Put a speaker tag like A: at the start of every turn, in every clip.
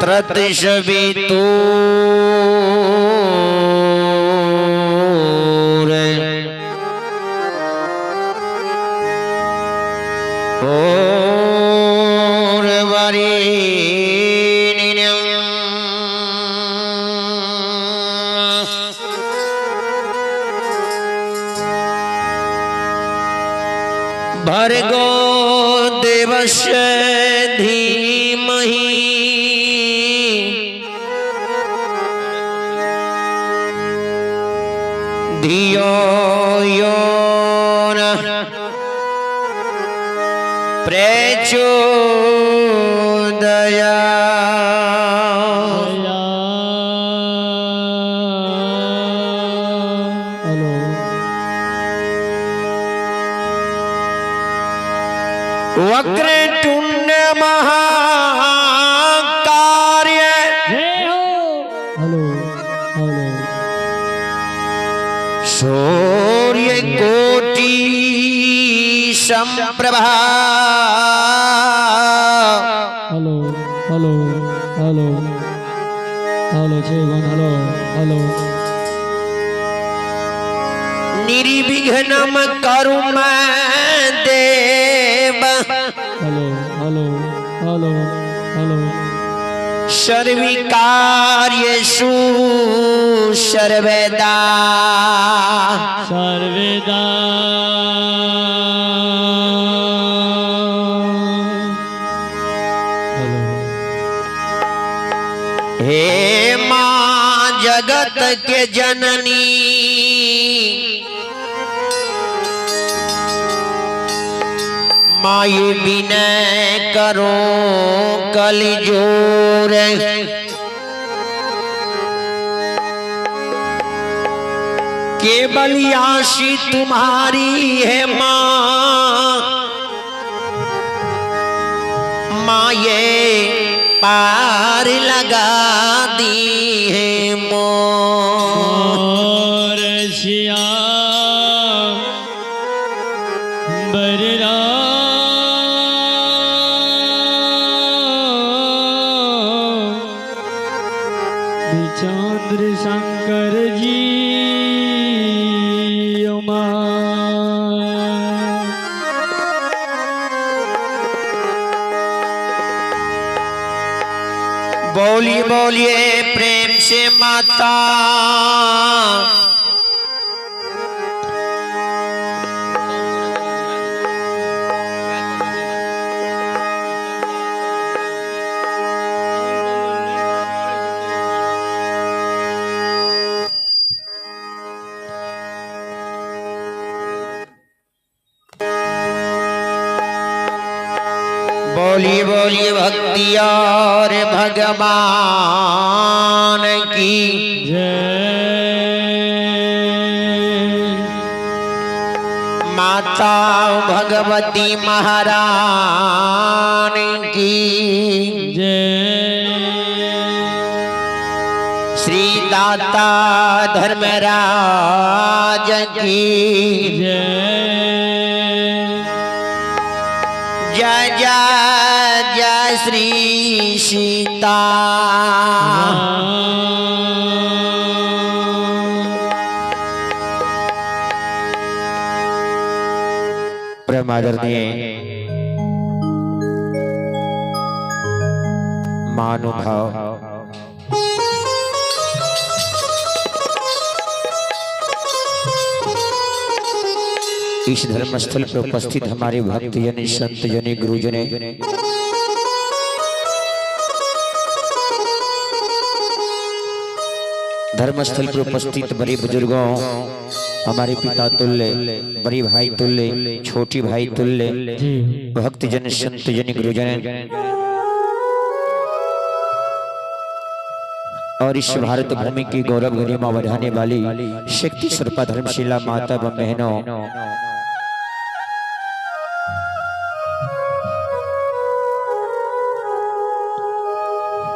A: तत्सवितुर और वरेण्यं भर्गो देवस्य धीमहि धियो यो नः प्रचोदयात्।
B: हेलो।
A: वक्रतुंड महाकार्य
B: जय हो। Hello hello.
A: सूर्य कोटि संप्रभा
B: हेलो हेलो हेलो हेलो छे वन हेलो हेलो।
A: निर्विघ्नं करु मैं देव
B: हेलो हेलो हेलो हेलो।
A: सर्वकार्येषु सर्वदा
B: सर्वेदा। हेलो।
A: हे माँ जगत के जननी माई विनय करो कल जोर केवल आशी तुम्हारी है माँ माँ ये पार लगा दी है मोर।
B: और श्याम बररा चंद्र शंकर जी उमा।
A: बोलिए बोलिए प्रेम से माता बोलिए बोलिए भक्ति और भगवान की
B: जय।
A: माता भगवती महारानी की
B: जय।
A: श्री दाता धर्मराज की
B: जय।
A: जय जय जय श्री सीता। प्रेम आदरणीय महानुभाव इस धर्मस्थल पर उपस्थित हमारे भक्त जन संत जन गुरुजन धर्मस्थल पर उपस्थित बड़े बुजुर्गों हमारे पिता तुल्य बड़े भाई तुल्य छोटी भाई तुल्य
B: जी।
A: भक्त जन संत जन गुरुजन और इस भारत भूमि की गौरव गरिमा बढ़ाने वाली शक्ति स्वरूपा धर्मशिला माता व बहनों,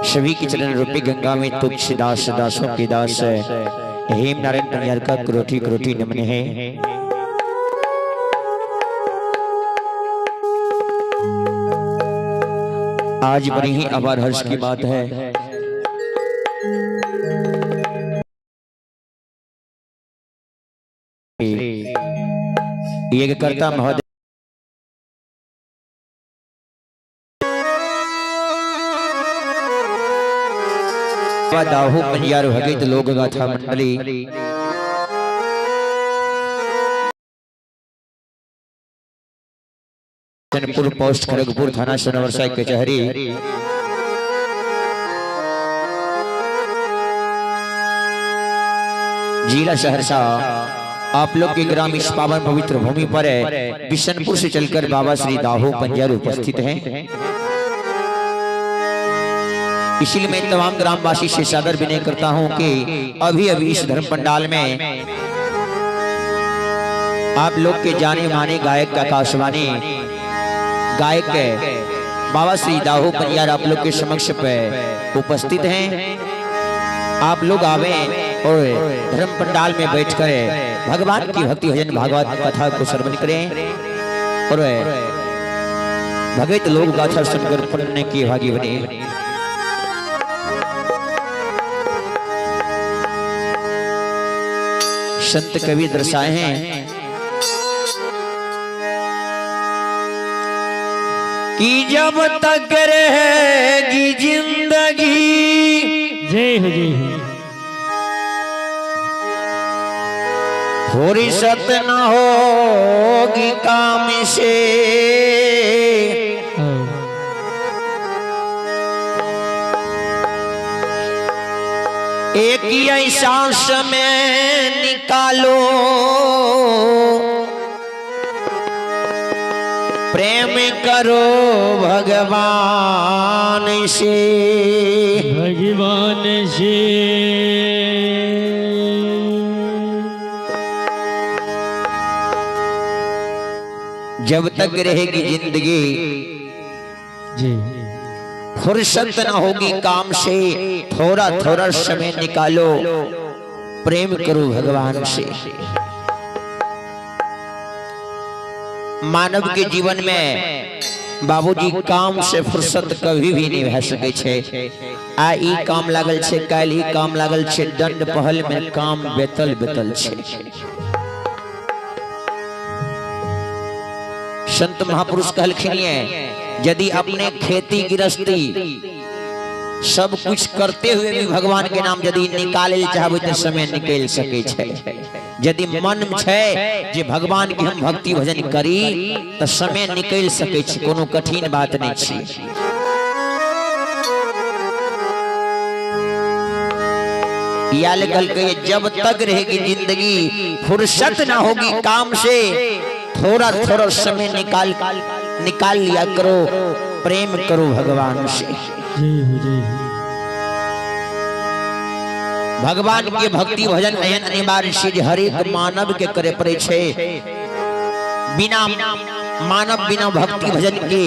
A: सभी के चरण रूपी गंगा में तुच्छ दास दासों के दास हेम नारायण पंजार का क्रोटी क्रोटी नमन है। आज बड़ी ही अपार हर्ष की बात है। यज्ञकर्ता महोदय दाहू पंजियार भगत लोक गाथा मंडली चनपुर पोस्ट खड़गपुर थाना सोनवर्षा कचहरी जिला सहरसा आप लोग के ग्राम इस पावन पवित्र भूमि पर है बिशनपुर से चलकर बाबा श्री दाहो पंजार उपस्थित हैं। इसीलिए मैं तमाम ग्रामवासी से सादर विनय करता हूं कि अभी अभी इस धर्म पंडाल में आप लोग के जाने माने गायक का आकाशवाणी गायक बाबा श्री दाहो पंजार आप लोग के समक्ष पे उपस्थित हैं। आप लोग आवे और धर्म पंडाल में बैठकर भगवान की भक्ति भजन भागवत कथा को श्रवण करें और भगत लोग गाथा सुनकर पुण्य की भागी बने। संत कवि दर्शाए हैं कि जब तक रहेगी जिंदगी
B: जय हो जय हो
A: फुर्सत न होगी काम से। एक ऐसा समय निकालो प्रेम करो भगवान से,
B: भगवान से।
A: जब तक रहेगी जिंदगी
B: जी
A: फुर्सत न होगी काम से, थोड़ा थोड़ा समय निकालो प्रेम करो भगवान से। मानव के जीवन में बाबूजी काम से फुर्सत कभी भी नहीं भए सकै छै। आ ई काम लागल छै, काल्हि ई काम लागल छै, दंड पहल में काम बेतल बेतल छै। संत महापुरुष कहलखिन यदि अपने खेती गृहस्थी सब कुछ करते हुए भी भगवान के नाम यदि निकाले चाहबे तो समय निकल सके छै। यदि मन में छै जे भगवान के हम भक्ति भजन करी तो समय निकल सके छै, कोनो कठिन बात नहीं छै। याल कहलकै जब तक रहेगी जिंदगी फुर्सत ना होगी काम से, थोड़ा थोड़ा समय निकाल निकाल लिया करो, प्रेम करो भगवान से।
B: जय हो जय हो।
A: भगवान के भक्ति भजन एहन अनिवार्य चीज हरेक मानव के करे पड़े छै। बिना मानव बिना भक्ति भजन के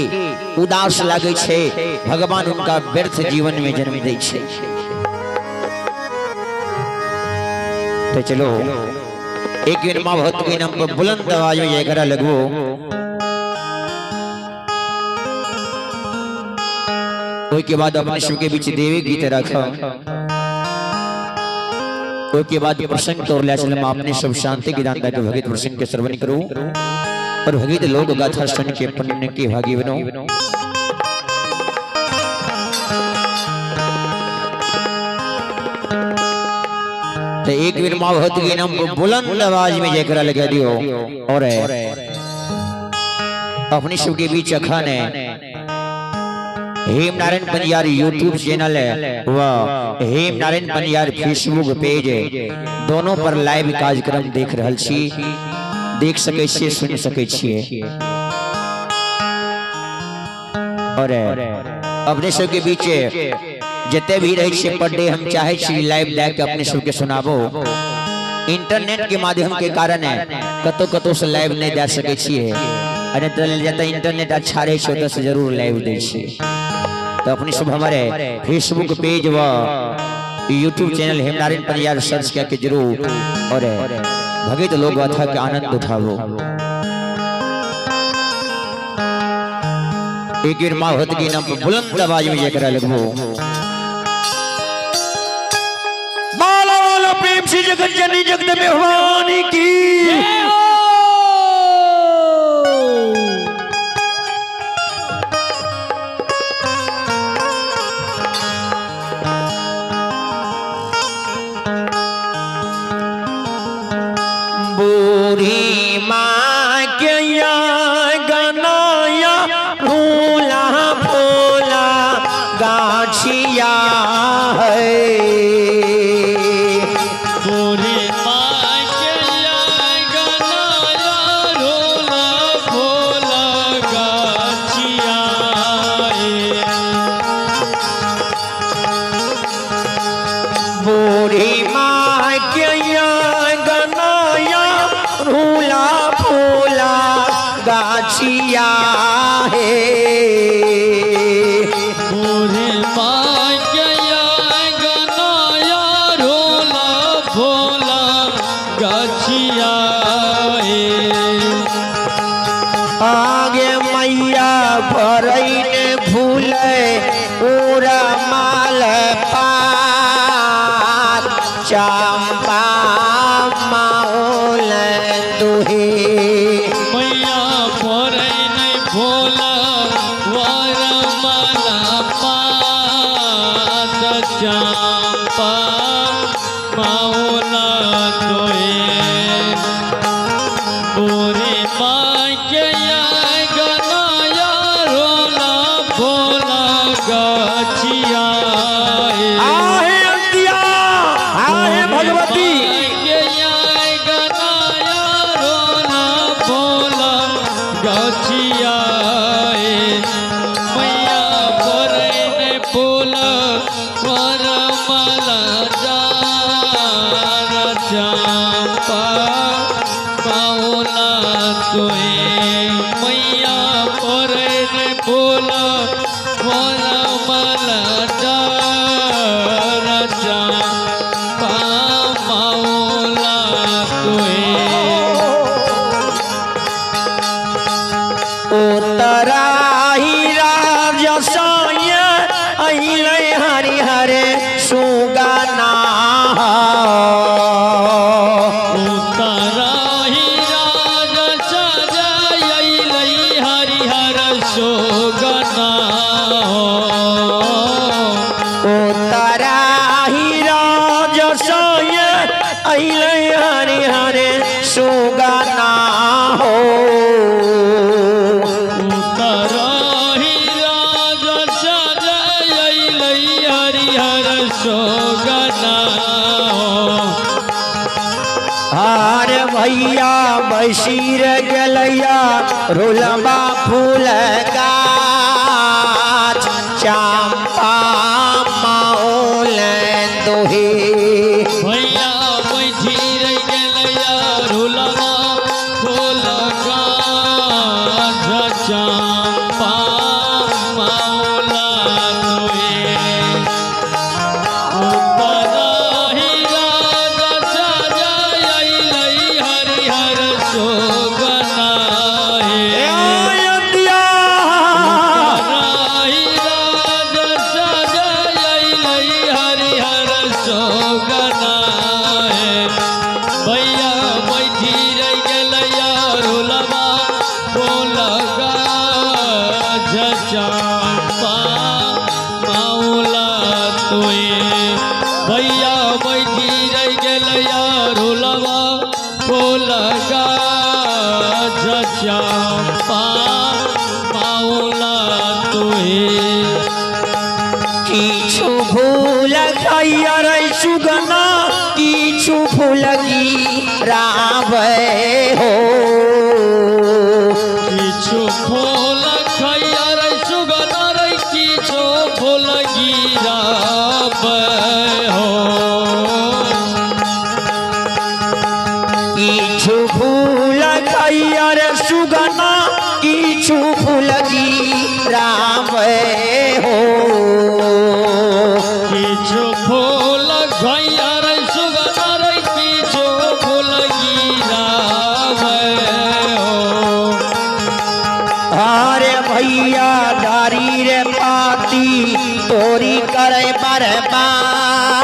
A: उदास लागे छै, भगवान उनका व्यर्थ जीवन में जन्म दै छै। तो चलो एक बेर मां भगवत के नाम पर बुलंद आवाज में जयकारा लगो। के बाद अपने शिव के बीच देवी गीत रखा, के बाद प्रसंग तोड़ लिया। चल अपने सब शांति के दान के भगत प्रसंग के श्रवण करो और भगत लोग गाथा सुन के पुण्य के भागी बनो। तो एक बेर मां भगवत के नाम पर बुलंद आवाज में जयकारा लगा दियो और अपने शिव के बीच अखन है हेम नारायण पंजियार यूट्यूब चैनल है व हेम नारायण पंजियार फेसबुक पेज है, दोनों पर लाइव कार्यक्रम देख रहल छी, देख सकै छियै, सुन सकै छियै। और अपने सबके बीच जते भी रहे छियै पर डे हम चाहे छी लाइव दए के अपने सबके सुनाबो। इंटरनेट के माध्यम के कारण है कतो कतो से लाइव नहीं दे सकै छियै, अरे जतऽ इंटरनेट अच्छा रहे छै ओतऽ से जरूर लाइव दै छियै। तो अपने सब हमारे फेसबुक पेज व YouTube channel Hemnarayan Panjiyar search करके जरूर और भगत लोग गाथा के आनंद उठावो। एक बेर मां भगवत के नाम पर बुलंद आवाज में जयकारा लगबो। श्री जगत जननी जगदम्बे भवानी की।
B: जय हो।
A: बूढ़ी माँ के गनाया रूला फूला गाछिया है।
B: पूरी माँ के गनाया रोला भोला गाछिया है।
A: बूढ़ी माँ के गनाया रूला फूला गाछिया है।
B: पूरी माँ के गनाया रोला भोला गाछिया है।
A: आगे मैया भरैन फूले उरा माल पात चंपा माउल दुहे।
B: मैया भोरे नहीं भोला वर माला पात चंपा माउला तोए। पूरी माँ के गनाया रोला भोला गाछिया है।
A: आहे अंतिया आहे भगवती।
B: के गनाया रोला भोला गाछिया है। मैया भोरे ने भोला वर माला जार चंपा माउला तोए। मैया भोरे ने भोला वर माला जार चंपा माउला तोए।
A: उत्तराही राजसाय अइलै हरिहर सुगना।
B: उतराही राज सजय हरिहर सोगना हो।
A: उत्तराही राजसाय अइलै हरिहर सुगना हो।
B: उतराही राज सजय हरिहर सोगना हो।
A: हार भैया बसीर गेलैया रोलबा फूल गाछ चंपा माउल दोहे।
B: भैया बैठी रह गेलैया रुलवा फूल गाछ चंपा माउला तोए। उतराही राज सजय हरिहर सोगना
A: ए
B: है।
A: अयोध्या।
B: उतराही राज सजय हरिहर सोगना है। भैया बैठी रह गेलैया रुलवा फूल गाछ चंपा माउला तोए। भैया बैठी रह गेलैया रुलवा फूल गाछ चंपा माउला तोए।
A: किछु भूल खैया रे सुगना किछु फूल गिराबै हो।
B: किछु फूल खैया रे सुगना रे किछु फूल गिराबै हो।
A: किछु फूल खैया रे सुगना किछु फूल गिराबै हो।
B: किछु फूल खैया रे सुगना रे किछु फूल गिराबै हो।
A: अरे भैया डारी रे पाती तोरी करे बर्बाद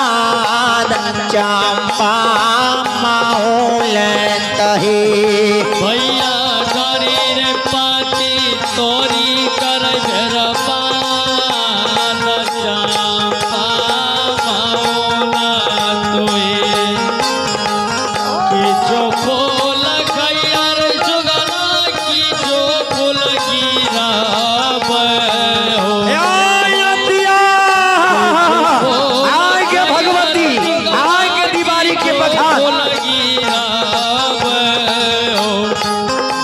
A: चंपा माउल तहे।
B: भैया डरी रे पाती तोरी कर पान चंपा माउला तुए। किछो फूल खैया रे सुगना किछो फूल गिराबै हो।
A: आय के भगवती, आय के दिवाली के बखान।
B: फूल गिराबै हो।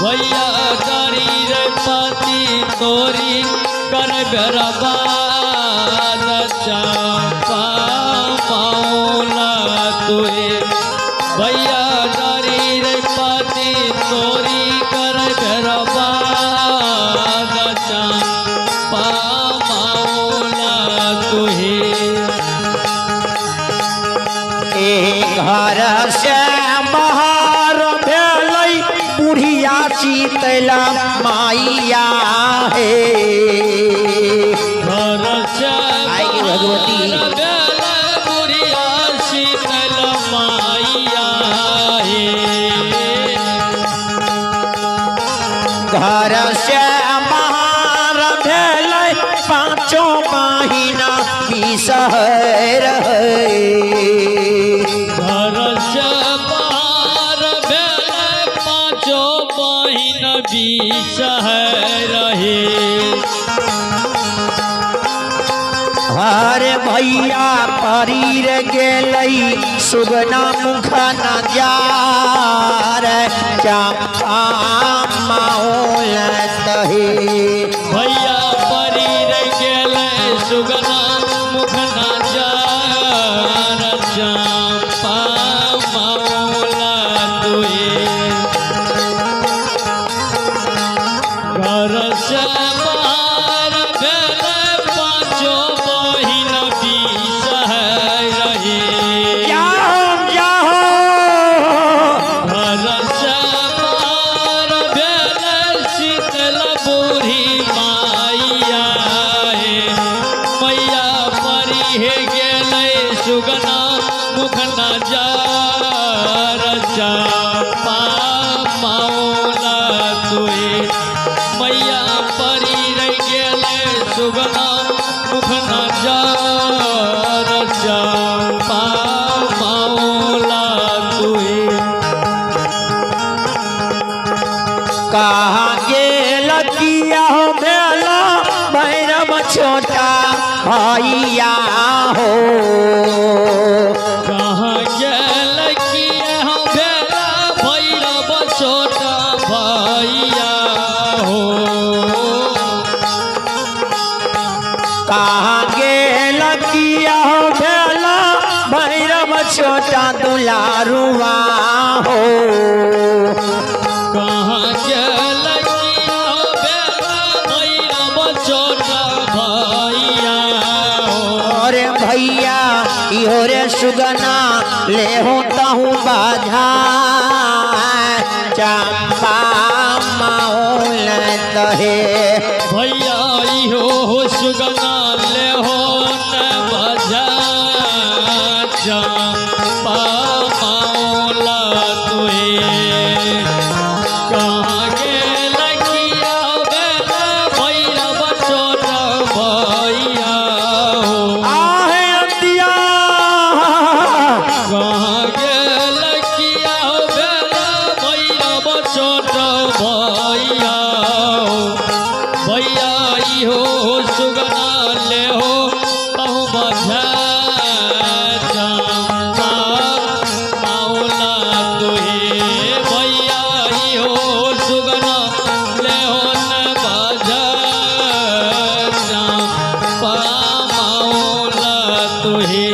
B: भैया डरी रे पाती तोरी कर बेरबान चंपा माउला तुए। भैया डरी रे पाती तोरी कर बेरबान चंपा माउला तुहे।
A: घर से बाहर भेलै बुढ़िया शीतला माइया हे।
B: घर से
A: आइ के भगवती।
B: बाहर भेलै बुढ़िया शीतल माइया हे।
A: घर से बाहर भेलै पाँचों महीना बिसहर है।
B: घर से बाहर भेलै पाँचो बहिन बिसहर हे।
A: हर भैया परीर गेलै सुगना मुख नजार चंपा माउल तहे।
B: भैया परी रे गेलै सुगना मुख नजार चंपा माउला तुए। घर से बाहर भेलै पाँचो बहिन बिसहर हे।
A: जाओ जाओ।
B: घर से बाहर भेलै शीतल बूढ़ी माइया हे। मैया परी हे गेलै सुगना मुख नजार चंपा माउला तुए। मैया परी रह गेलै सुगना मुख नजार चंपा माउला तुए।
A: कहाँ गेल किया हो भेला भैरव छोटा भैया हो।
B: कहाँ गेल किया हो भेला भैरव छोटा भैया हो।
A: कहाँ गेल किया हो भेला भैरव छोटा दुलारुआ हो।
B: कहाँ गेल किया हो भेला भैरव छोटा भैया हो।
A: अरे भैया इहो रे सुगना ले हो तहूँ बाधा चंपा माउल तहे।
B: भैया इहो हो सुगना ले हो न बजा चंपा माउला तुए। कहाँ गेल किया भेला भैरव छोटा भैया हो।
A: आहे अंतिया।
B: कहाँ गेल किया भेला भैरव छोटा भैया हो। भैया इहो सुगना ले हो तहु बजा चंपा माउला तुहे। भैया इहो सुगना ले हो न बजा चंपा माउला तुहे।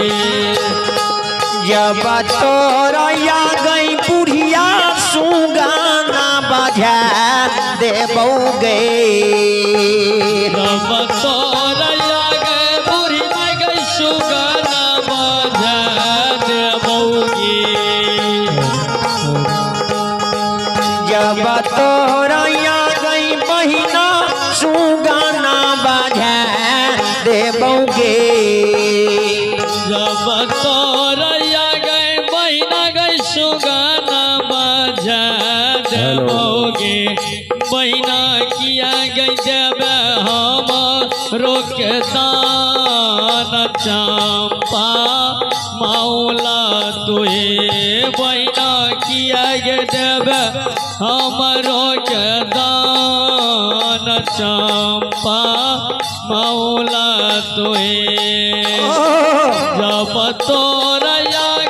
A: जब तोरया गई बुढ़िया सुगाना बजा देबौ गे।
B: जब तोरया गे बुढ़ी गई सुगना बजा देबौगी।
A: जब तोरया गई बहिना सुगाना बजा देबौ गे।
B: जब तोरया रोके दान चंपा मौला तुहे बहिना किया गे देवे हमरो के दान चंपा मौला तुहे। जब तोरा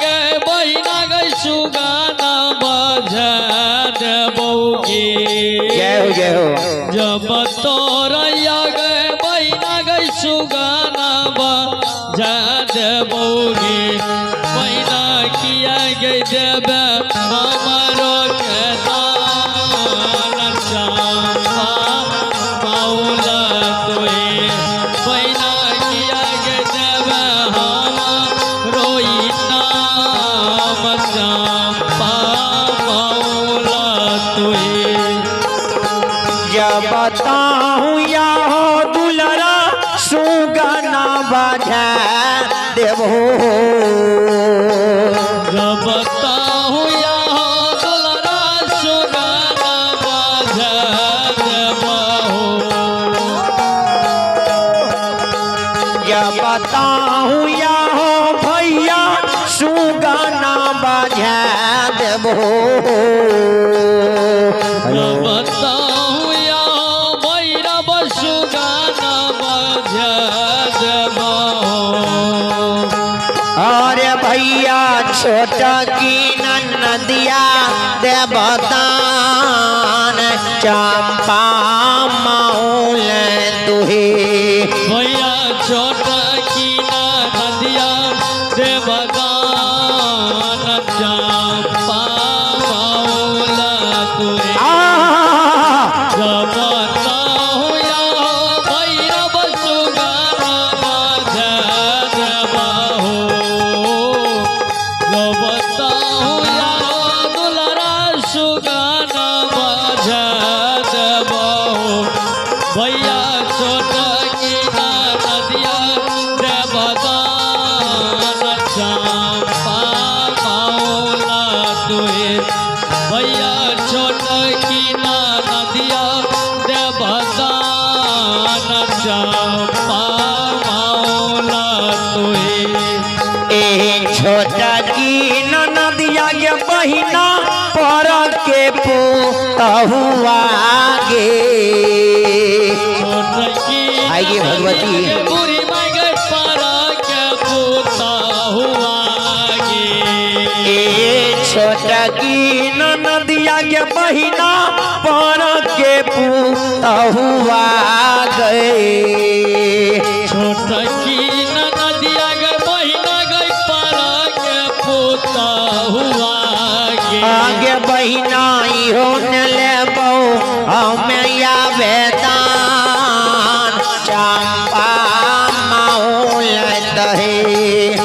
B: गे बहिना गई सुगाना बजा देबौगी।
A: जय हो जय हो।
B: जब तोरा गे बहिना गई सुगाना बजा देबौगी बहिना किया गे देवे हमरो के दान चंपा मौला तुहे बहिना किया गे देवे हमरो नाम चंपा मौला तुहे।
A: जब बताऊं या हो दुलरा सुगना बजा देबो।
B: जब बताऊं या हो दुलरा सुगाना बजा देबहो।
A: जब बताऊं या हो भैया सुगना बजा देबो।
B: जब बताऊं या हो भैरव सुगाना बजा देबहो।
A: अरे भैया छोटा की नदिया देवतान चंपा मौल तुहे।
B: भैया छोटा की नदिया देवदान चंपा मौला तुहे।
A: आ
B: जब बताऊं या हो भैरव सुगाना बजा देबहो। जब बताऊं या हो दुलरा सुगाना बजा देबहो। भैया छोटा की नदिया देवदान चंपा मौला तुहे। भैया छोटा की नदिया देवदान चंपा मौला तुहे।
A: ए छोटा की नदिया के बहिना पर के पुतहुआ गे।
B: छोटकी
A: आइए भगवती।
B: बुरी माई गई पारा के पुता हुआ गे।
A: ए छोटा की नदिया के बहिना पर के पुतहुआ गए।
B: छोटकी नदिया गई बहिना गई पारा के पुता हुआ गे।
A: आगे बहिना इहो न लेबो हमें आवे दान चंपा मौल दहे।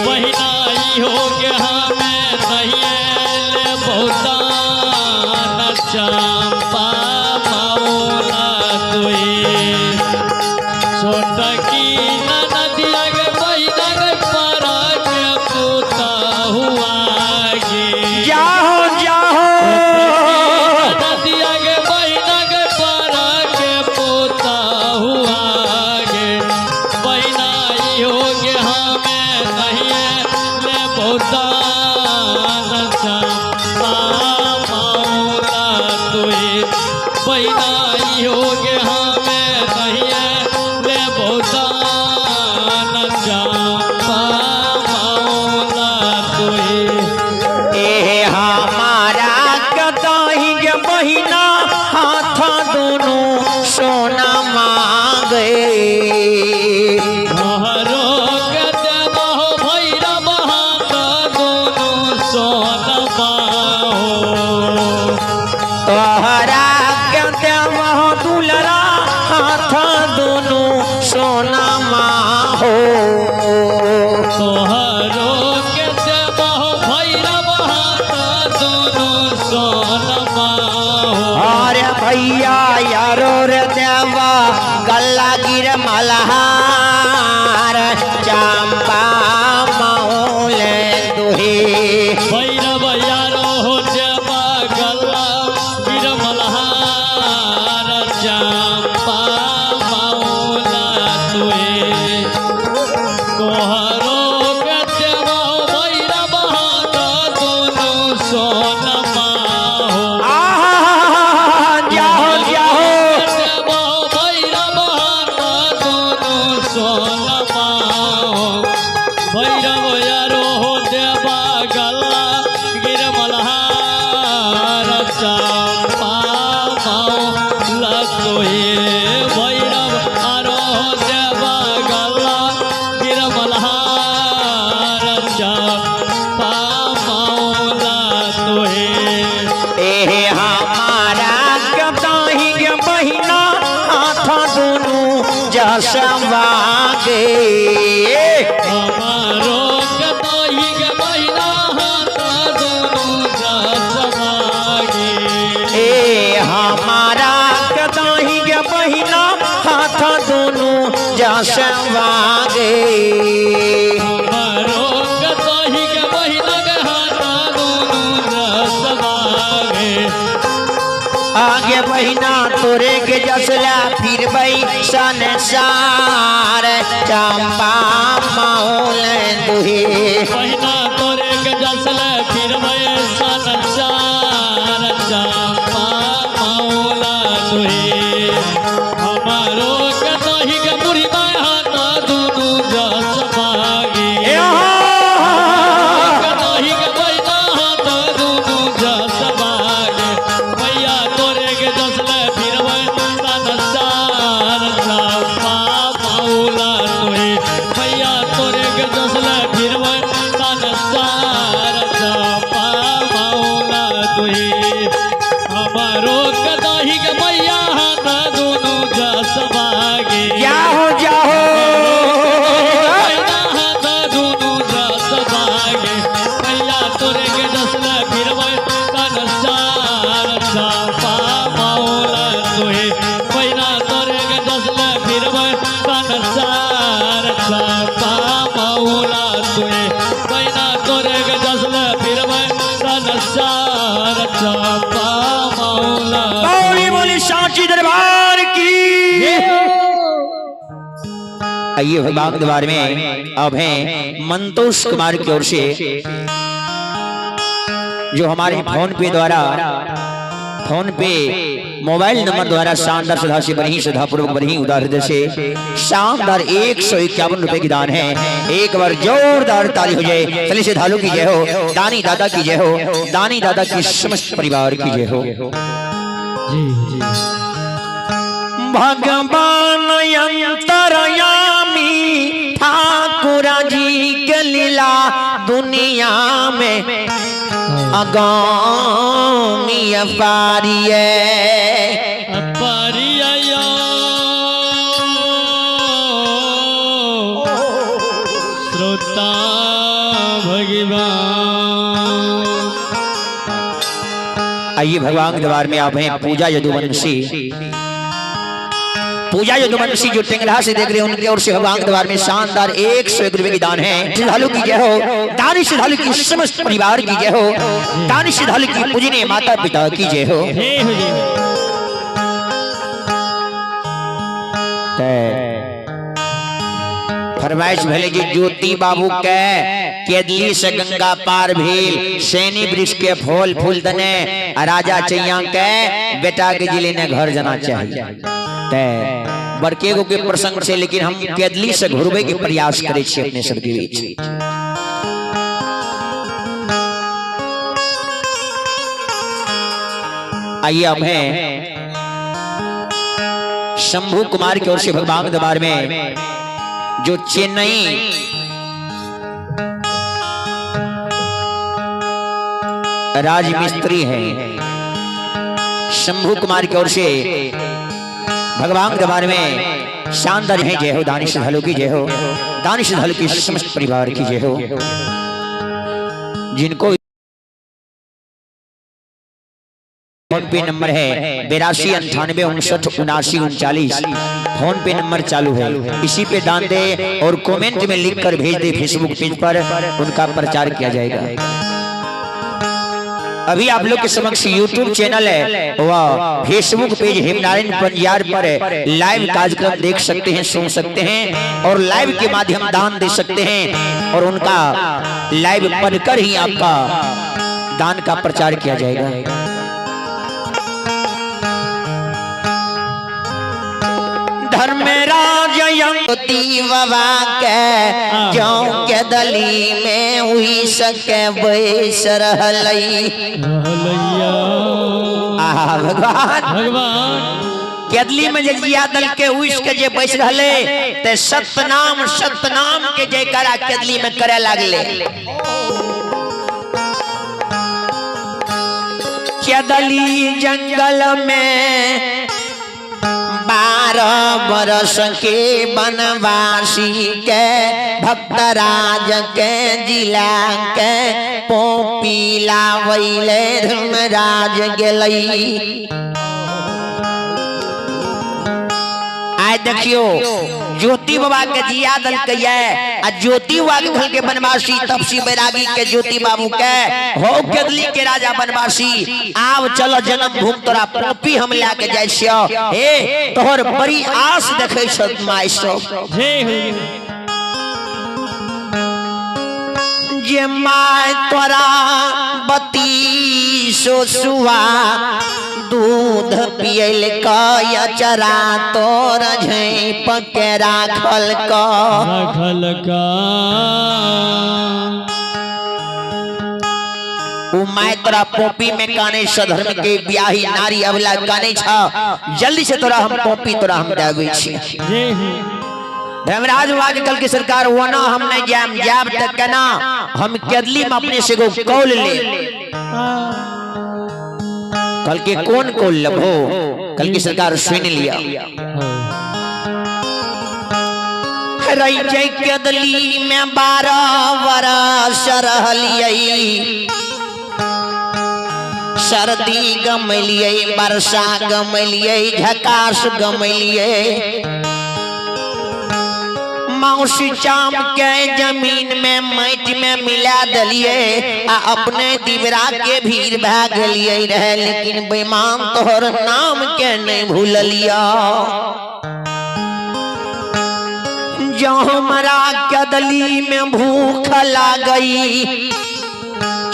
B: बहिना हो गे हमें नहीं ले बहुदान चंपा मौला तुहे। छोटकी नदिया गे बहिना गई पारा के पुता हुआ गे।
A: जाहो जाहो
B: नदिया गे बहिना गे पारा के पुता हुआ गे। बहिना हो गे हमें नहीं ले बहुदान चंपा मौला तुहे। बहिना हो गे हमें नहीं ले बहुदान चंपा मौला तुहे।
A: ए हमारा कदाही के बहिना हाथ दोनों सोना मांगे।
B: हरो के देबहो भैरव हाथ दोनों सोनमा हो।
A: तोहरा के देवहो दुलरा हाथ दोनों सोना हो।
B: तोहरो के देबहो भैरव हाथ दोनों सोनमा हो।
A: अरे भैया यारो रे देवा गल्ला गिर मल्हार चंपा मौल दुहे।
B: भैरव यारो हो देवा गल्ला गिर मल्हार चंपा मौला तुहे। फुलहार चंपा मौला तोहे।
A: ए हमारा कताही के बहिना हाथ दुनू जसवा गे।
B: हमारो कताही के बहिना हाथ दुनू जसवा गे।
A: ए हमारा कताही के बहिना हाथ दुनू जसवा गे।
B: हमारो कताही के बहिना के हाथ दुनू जसवा गे।
A: आगे बहिना तोरे के जसला फिरबै संसार चंपा मौल दुहे।
B: बहिना तोरे के जसले फिरबै संसार चंपा मौला तुहे। हमारो कतही के बुढ़ी माय हाथ दुनू जसवा गे।
A: ए हो।
B: कतही के बहिना हाथ दुनू जसवा गे। भैया तोरे के जसले फिरबै संसार चंपा मौला तुहे। भैया तोरे के जसले फिरबै संसार चंपा मौला तुहे। हमारो कतही के मैया हाथ दुनू जसवा गे।
A: जाहो जाहो।
B: मैया हाथ दुनू जसवा गे। मैया तोरे के जसले फिरबै संसार चंपा मौला तुहे। मैया तोरे के जसले फिरबै संसार चंपा मौला तुहे। मैया तोरे के जसले फिरबै संसार चंपा मौला।
A: बोली बोली सांची दरबार की। आइए भगवान दरबार में अब हैं मंतोष कुमार की ओर से जो हमारे फोन पे द्वारा, फोन पे मोबाइल नंबर द्वारा शानदार श्रद्धा से बनी श्रद्धापूर्वक बनी उदार हृदय से शानदार 151 रुपए की दान है। एक बार जोरदार ताली हो जाए। चलिए श्रद्धालु की जय हो, दानी दादा की जय हो, दानी दादा की समस्त परिवार की जय हो।
B: जी जी।
A: भगवान अंतरयामी ठाकुर जी के लीला दुनिया में अगामी अपारिये।
B: परिया श्रोता भगवान।
A: आइए भगवान के दरबार में आप हैं पूजा यदुवंशी। पूजा यदुवंशी जो टेंगरा से देख रहे हैं उनकी ओर से भगवान के दरबार में शानदार 101 रुपए की दान है। श्रद्धालु की जय हो, दानी श्रद्धालु की समस्त परिवार की जय हो, दानी श्रद्धालु की पूजनीय माता पिता की जय हो।
B: हे हो जय हो।
A: फरमाइश भले जी ज्योति बाबू के केदली से गंगा पार भेल सैनी वृक्ष के फल फूल दने आ राजा चैया के बेटा के जिले ने घर जाना चाहिए। ते बड़के गो के प्रसंग से लेकिन हम केदली से घुरबे के प्रयास करे छी अपने सबके बीच। आइए अब हैं शंभू कुमार की ओर से भगवान दरबार में जो चेन्नई राजमिस्त्री हैं, शंभू कुमार की ओर से भगवान दरबार में शानदार है। जय हो दानिश श्रद्धालु की जय हो, दानिश श्रद्धालु की समस्त परिवार की जय हो। जिनको फोन पे नंबर है 82 98 59 79 39, फोन पे नंबर चालू है, इसी पे दान दे और कमेंट में लिख कर भेज दे फेसबुक पेज पर, उनका प्रचार किया जाएगा। अभी आप लोग के समक्ष यूट्यूब चैनल है वह फेसबुक पेज हेमनारायण पंजियार पर लाइव कार्यक्रम देख सकते हैं, सुन सकते हैं और लाइव के माध्यम दान दे सकते हैं और उनका लाइव पढ़कर ही आपका दान का प्रचार किया जाएगा। धर्मराज बाबा के जौ के दली में हुई सके बैस रहलई।
B: रहलैया।
A: आहा भगवान
B: भगवान।
A: केदली में जे जिया दल के उस के जे बैस रहले ते सतनाम सतनाम के जयकारा केदली में करे लागले। केदली जंगल में 12 बरस के बनवासी के भक्तराज के जिला के पोपी लावैले धर्मराज गेलई। आय देखियो ज्योति बाबा के जिया दल के ये आ ज्योति बाबा के घर के बनवासी तपसी बैरागी के ज्योति बाबू के हो केदली के राजा बनवासी आव चलो जन्म भूम तोरा पोपी हम ला के जाय छियो। हे तोहर बड़ी आस देखे छ my सब
B: जय हो।
A: जे my तोरा बत्तीसो सुआ दूध पियल क अचरा तोर झेप के राखल क
B: राखल का।
A: उ my तोरा पोपी में काने सधर्म के ब्याही नारी अबला काने छ जल्दी से तोरा हम पोपी तोरा हम देबै छी।
B: जय हो।
A: धर्मराज बाबा के कल की सरकार वना हम नहीं जाम जाब तक केना हम केदली में अपने से एगो कौल ले। कल के कौन कौल लेबो? कल की सरकार सुन लिया। रही जय केदली में 12 बरस रहलियै, सर्दी गमलियै, वर्षा गमलियै, झकास गमलियै, मौसी चाम के जमीन में माटि में मिला दलिए आ अपने दिवरा के भीड़ भए गेलिए रहे, लेकिन बेईमान तोहर नाम के नहीं भूललिया। जो हमरा कदली में भूख लागई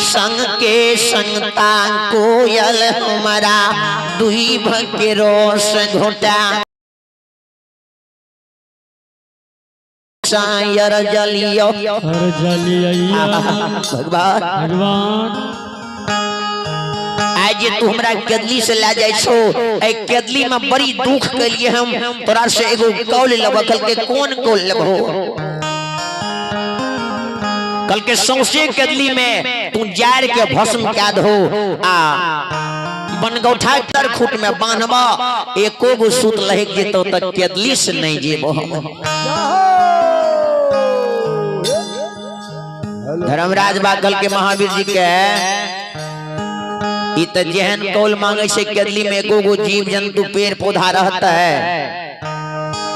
A: संग के संगता कोयल हमारा दुई भके रोस घोटा सायर जलियो
B: हर जलियो।
A: भगवान
B: भगवान
A: आज जे तू हमरा केदली से ला जाय छो, ए केदली में बड़ी दुख के लिए हम तोरा से एगो कौल लेबो। कल के कौन कौल लेबो? कल के सौंसे केदली में तू जार के भस्म क्या दहो आ बनगौठा तर खूट में बांधबा, एको गो सूत लहक जेतो त केदली से नहीं जेबो हम। धर्मराज बागल के महावीर जी के ई त जेहन कौल मांगे से केदली में एको गो जीव जंतु पेड़ पौधा रहता है।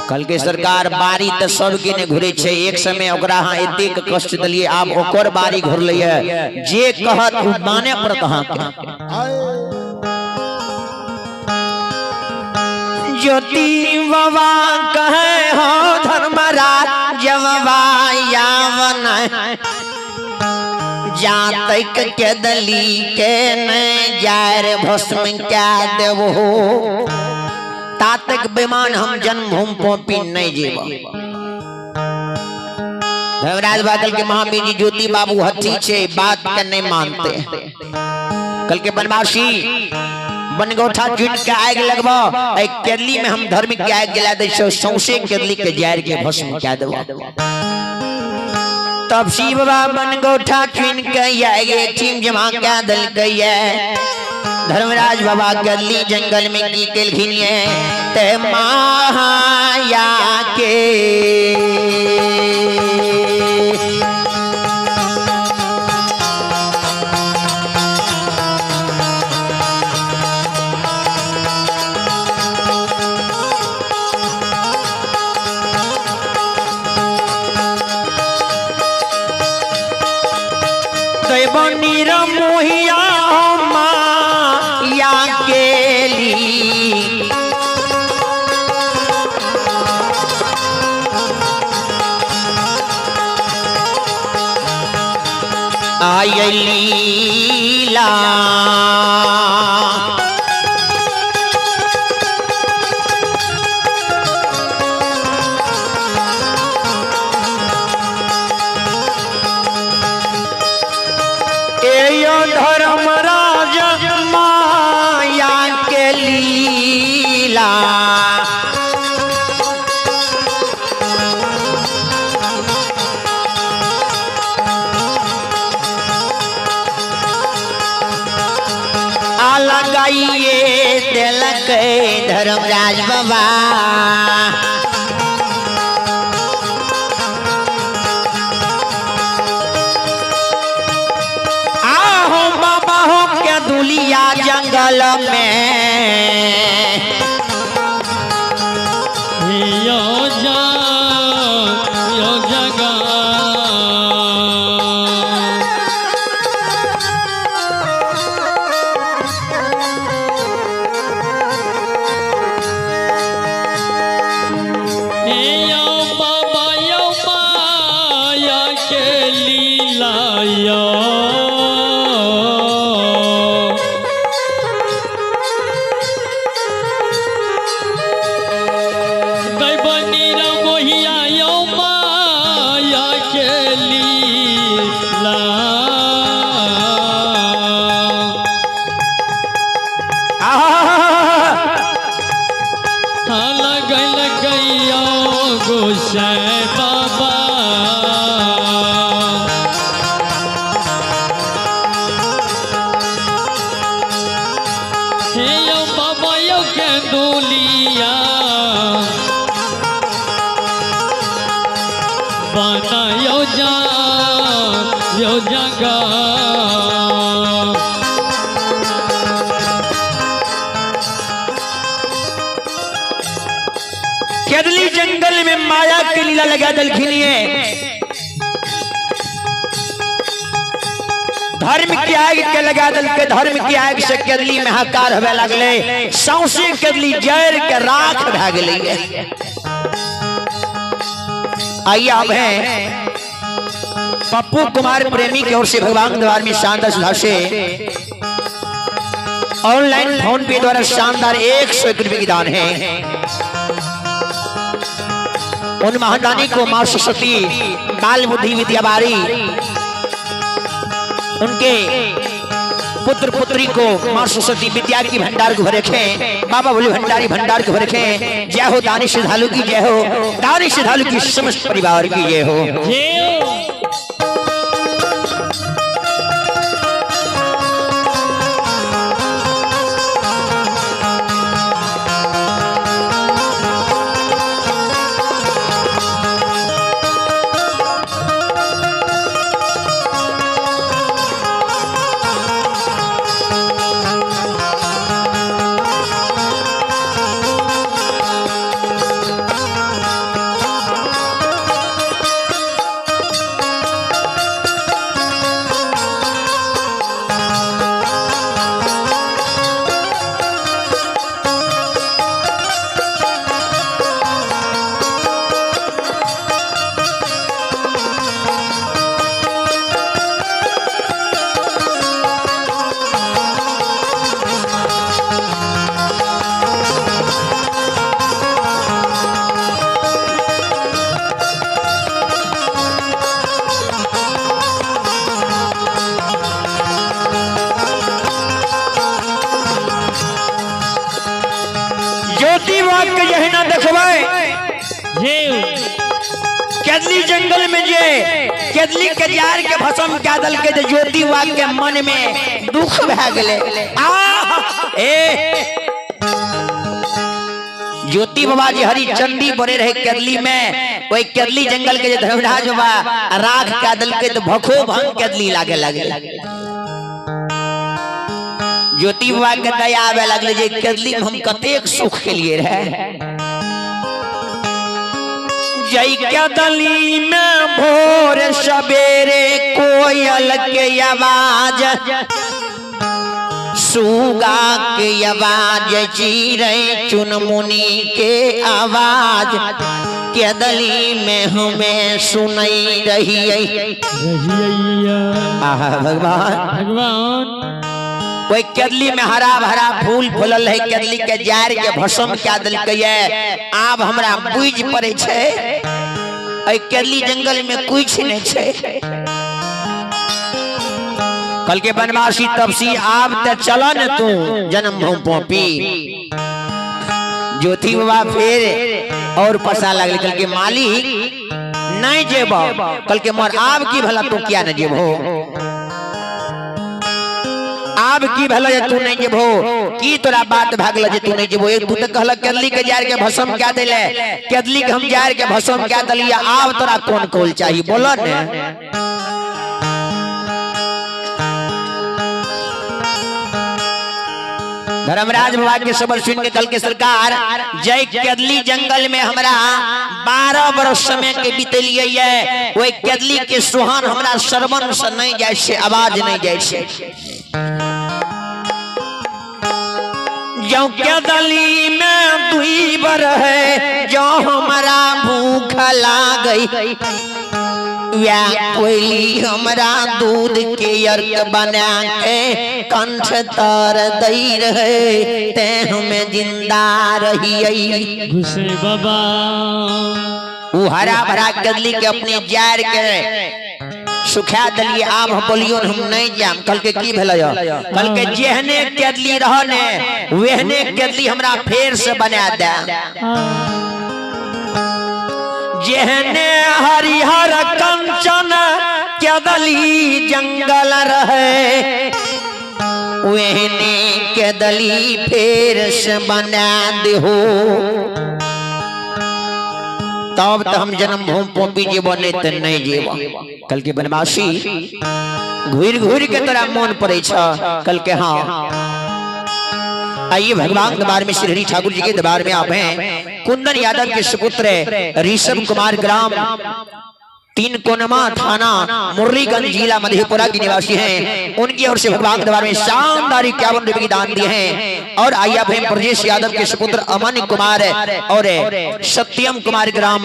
A: कल के सरकार बारी त सब के ने घुरे छे, एक समय ओकरा हां एतेक कष्ट दलिए आब ओकर बारी घुरलैए, जे कहत उ माने पड़त अहाँ के। ज्योति बाबा कहे हो धर्मराज बाबा यावन जातक के दली के न जार भस्म क्या देवो, तातक बेमान हम जन्मभूमि पोपी नहीं जीव। धर्मराज बागल के महावीर जी ज्योति बाबू हथी छे बात के नहीं मानते। कल के बनवासी बनगौठा चुन के आग लगबो, ए केदली में हम धर्म के आग जला दे छो, सौंसे केदली के जार के भस्म क्या देबो। तब शिव बाबा बनगौठा चुन के आग एक टीम जमा क्या दल गई। धर्मराज बाबा गली जंगल में की केलखिन ते माया के मोहिया माया केली आय लीला धर्मराज माया के लीला। लगाइए देलक धर्मराज बाबा। आहो बाबा हो के दुलिया जंगल में।
B: यो जा यो जगा। यो बाबा यो माया के लीला यो। दैवनी मोहिया यो माया के लीला।
A: आहा!
B: लगल गैयो गोसाई बाबा। हे यो बाबा यो के दुलिया बनायो जा यो जगा।
A: केदली जंगल में माया के लीला लगा दलखिन है। धर्म की आग के लगा दल के धर्म की आग से केदली में हाकार होवे लगले, सौंसे केदली जर के राख भए गेलै। आइए अब हैं पप्पू कुमार प्रेमी की ओर से भगवान द्वार में शानदार सुझाव से ऑनलाइन फोन पे द्वारा शानदार 101 रुपये की दान है। उन महादानी को मां सरस्वती बाल बुद्धि विद्याबारी उनके पुत्र पुत्री को मां सरस्वती विद्या की भंडार को रखे, बाबा बोले भंडारी भंडार को रखे। जय हो दानी श्रद्धालु की जय हो, दानी श्रद्धालु की समस्त परिवार की जय हो।
B: जय हो।
A: ज्योति वाक्य जहिना देखबै
B: जय हो।
A: केदली जंगल में जे केदली के जार के भस्म कए देलकै जे ज्योति वाक्य के मन में दुख भए गेलै। आ ए ज्योति बाबा जी हरी चंडी बने रहे केदली में, ओई केदली जंगल के जे धर्मराज बाबा राख कए देलकै तऽ भखो भंग केदली लागे लागल। ज्योति बाबा के दया आवे लगले जे केदली में हम कतेक सुख के लिए रहे। जय केदली में भोर सवेरे कोयल के आवाज, सुगा के आवाज, चिड़ै चुनमुनी के आवाज केदली में हमें सुनई रही।
B: रहिया।
A: आहा भगवान
B: भगवान।
A: ओई केदली में हरा भरा फूल फूलल है, केदली के जार के भस्म कए देलकै। आब हमरा बुझि पड़ै छै एहि केदली जंगल में कुछ नहीं छै। कल के बनवासी तपसी आब ते चल न तू जन्म भूमि पौपी। ज्योति बाबा फिर और पसा लगल, कल के मालिक नहीं जेबो। कल के मर आब की भला तू किया न जेबो। आब की भेल जे तू नहीं जेबो? की तोरा बात भागल जे तू नहीं जेबो? एक तू तो कहलक केदली के जार के भस्म क्या देले, केदली के हम जार के भस्म क्या देलिए, आब तोरा कोन कोल चाहिए बोलो ने। धर्मराज बाबा के सबर सुन के कल के सरकार जय केदली जंगल में हमरा 12 बरस समय के बीतलिए ये, वही केदली के सुहान हमरा श्रवण से नहीं जाय से, आवाज नहीं जाय से। जो केदली में दुई बर है जो हमरा भूख लागई, या कोयली हमरा दूध के अर्क बना के कंठ तर दई रहे, ते हमें जिंदा रहिए।
B: घुसे बाबा
A: वो हरा भरा कदली के अपने जार के सुखा दलिए। आब हम बोलियो हम नहीं जाम। कल के की भेल? कल के जेहने कदली रहने वेहने कदली हमरा फेर से बना दे। जेहने हरिहर कंचन केदली जंगल रहे, वेहने केदली फेर से बना देहो, तब तो हम जन्मभूमि पोपी जेबो, नहीं तो नहीं जेबो। कल के बनवासी घूर घूर के तोरा मन पड़े छ? कल के हाँ। आइए भगवान दरबार में, श्री हरि ठाकुर जी के दरबार में आप हैं। कुंदन यादव के सुपुत्र ऋषभ कुमार, ग्राम 3 कोनमा, थाना मुरलीगंज, जिला मधेपुरा के निवासी हैं। उनकी ओर से भगवान दरबार में शानदार 51 रुपए की दान दिए हैं। और आइए आप हैं ब्रजेश यादव के सुपुत्र अमन कुमार और सत्यम कुमार, ग्राम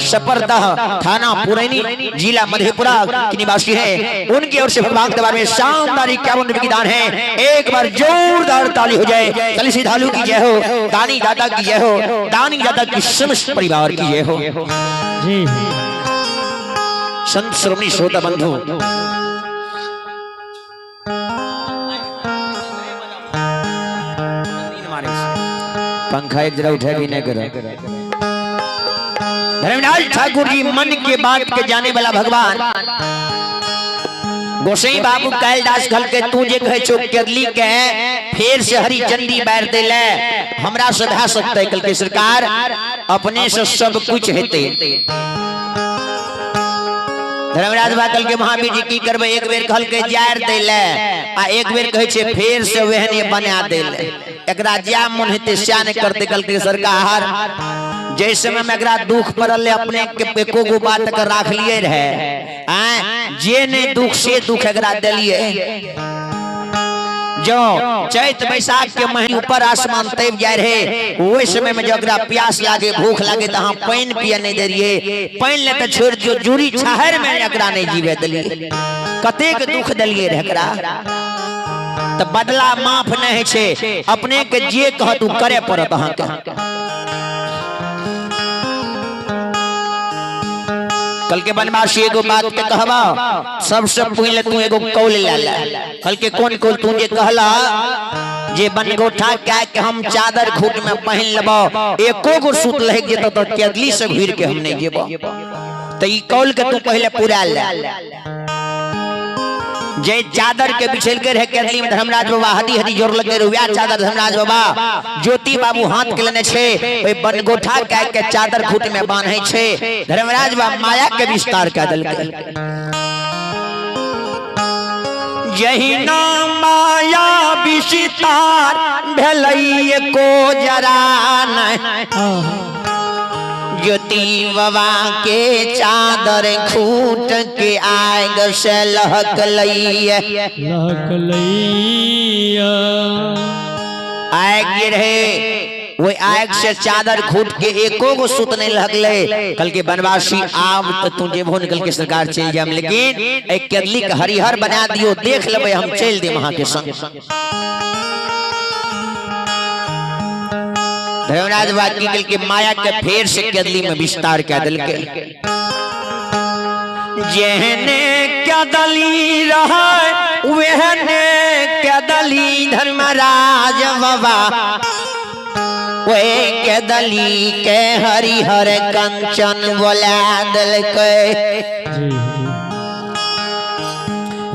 A: सपरदह, थाना पुरैनी, जिला मधेपुरा के निवासी हैं। उनकी ओर से भगवान दरबार में शानदार 51 रुपए की दान है। एक बार जोरदार ताली हो जाए। कल श्रद्धालु की जय हो, दानी दाता की जय हो, दानी दाता की समस्त परिवार की जय हो।
B: जी।
A: संत श्रोमणी श्रोता बंधु, पंखा एक जरा उठे भी नहीं करो। धर्मराज ठाकुर जी मन के बात के जाने वाला भगवान गोसाई बाबू कैलदास घल के तू जे कहे छो केरली के फेर से हरी चंडी बैर देले, हमरा से भा सकते? कल के सरकार अपने से सब कुछ हेते। धर्मराज बातल के महावीर जी की करबे? एक बेर कहल के जार देले आ एक बेर कहे छे फेर से वेहने बना देले, एकरा जा मन हेते स्या ने करते। कल के सरकार जै समय में एकरा दुख पड़ल अपने के एको गो बात के राख लिए रहे, आय जे नहीं दुख से दुख एकरा देलिए। जो चैत बैसाख के महीने ऊपर आसमान तब जाए रहे, वही समय में जब प्यास लागे भूख लागे तो हम पानी पिए नहीं दे रहिए, पानी ले तो छोड़ दियो, जूरी छाहर में एकरा नहीं जीवे दिलिए, कतेक दुख दिलिए रहे एकरा। तो बदला माफ नहीं छे, अपने के जे कहत उ करे पड़त अहाँ के। कल के बनवासी एगो बात के कहबा, सबसे पहले तू एगो कौल ले ले। कल के कौन कौल? तू जे कहला जे बनगोठा क्या के हम चादर खूट में पहन लेबो, एको गो सूत लहक जेतो तो केदली से घुर के हम नहीं जेबो, तो ई कौल के तू पहले पूरा ले। जे चादर के बिछेल के रहे केदली में धर्मराज बाबा हदी हदी जोर लगे रहे, वह चादर धर्मराज बाबा ज्योति बाबू हाथ के लेने छे, ओई बनगोठा के के चादर खूट में बांधे छे। धर्मराज बाबा माया के विस्तार कर देलकै। यही नाम माया विस्तार भेलै को जरा नहीं, ज्योति बाबा के चादर खूट के आग से लहक लई,
B: लहक लैया।
A: आग जे रहे वो आग से चादर खूट के एको गो सूत नहीं लगले। कल के बनवासी आब तो तू जेबो निकल के सरकार चल जाम, लेकिन एक केदली के हरिहर बना दियो, देख लेबै हम चल देम अहाँ के संग। धर्मराज बात की कल के माया के फेर से केदली में विस्तार कर दिलके। जेहने केदली रहा वेहने केदली धर्मराज बाबा वे केदली के हरिहर कंचन बोला दिलकै।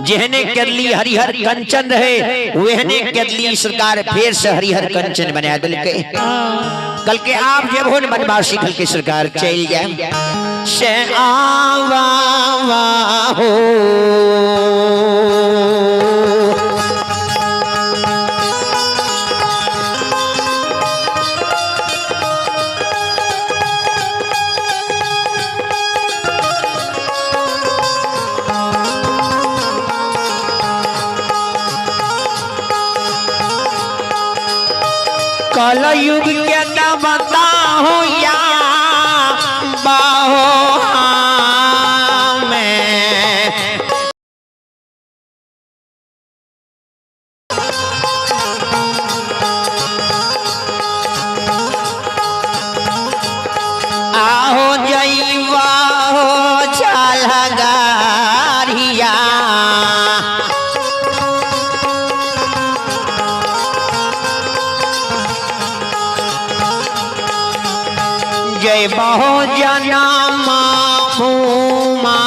B: जी।
A: जेहने केदली हरिहर कंचन रहे वेहने केदली सरकार फेर से हरिहर कंचन बना देलकै। कल के आप जेबहो ने बनवासी, कल के सरकार चल जाए से आवा हो। कलयुग के बताओ या बाहो में। आहो जईवा हो छलगारिया, जय बहु जना भूमा।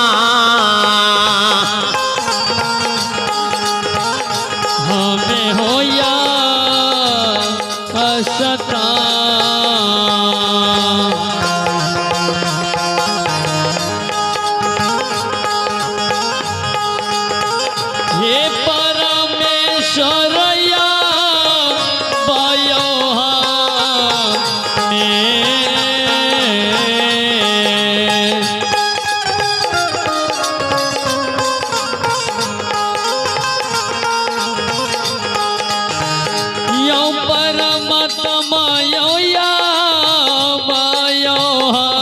B: हमें हो या असता। हे परमेश्वर या बयो हमें। यो परमात्मा यो या बयो हमें।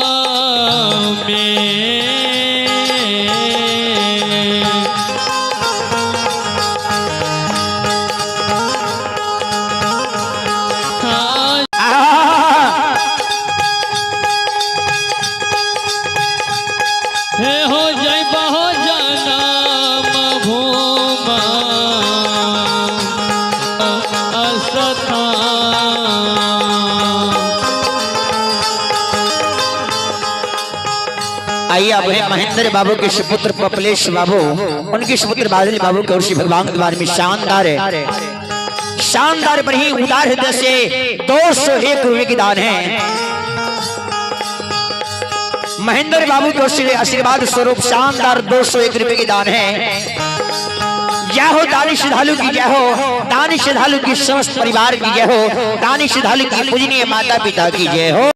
B: हाँ। हे हो जय बहु जनम भूमा असथा।
A: आइए अब है महेंद्र बाबू के सुपुत्र कपलेश बाबू, उनके सुपुत्र बादल बाबू के और भगवान द्वार में शानदार है, शानदार पर ही उदार हृदय से 201 रुपए की दान है। महेंद्र बाबू के ओर आशीर्वाद स्वरूप शानदार 201 रुपए की दान है। जय हो दानी श्रद्धालु की जय हो, दानी श्रद्धालु की समस्त परिवार की जय हो, दानी श्रद्धालु की पूजनीय माता पिता की जय हो।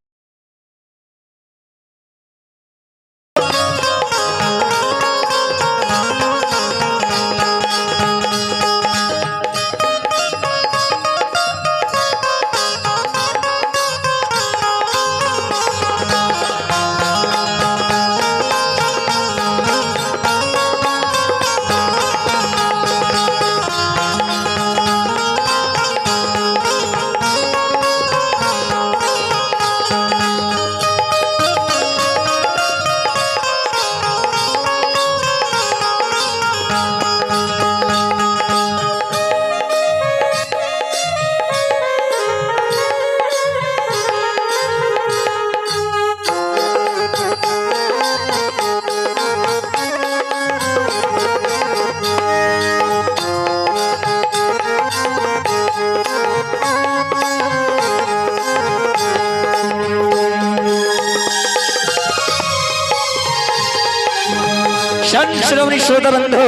A: संत श्रोमणी श्रोता बंधु,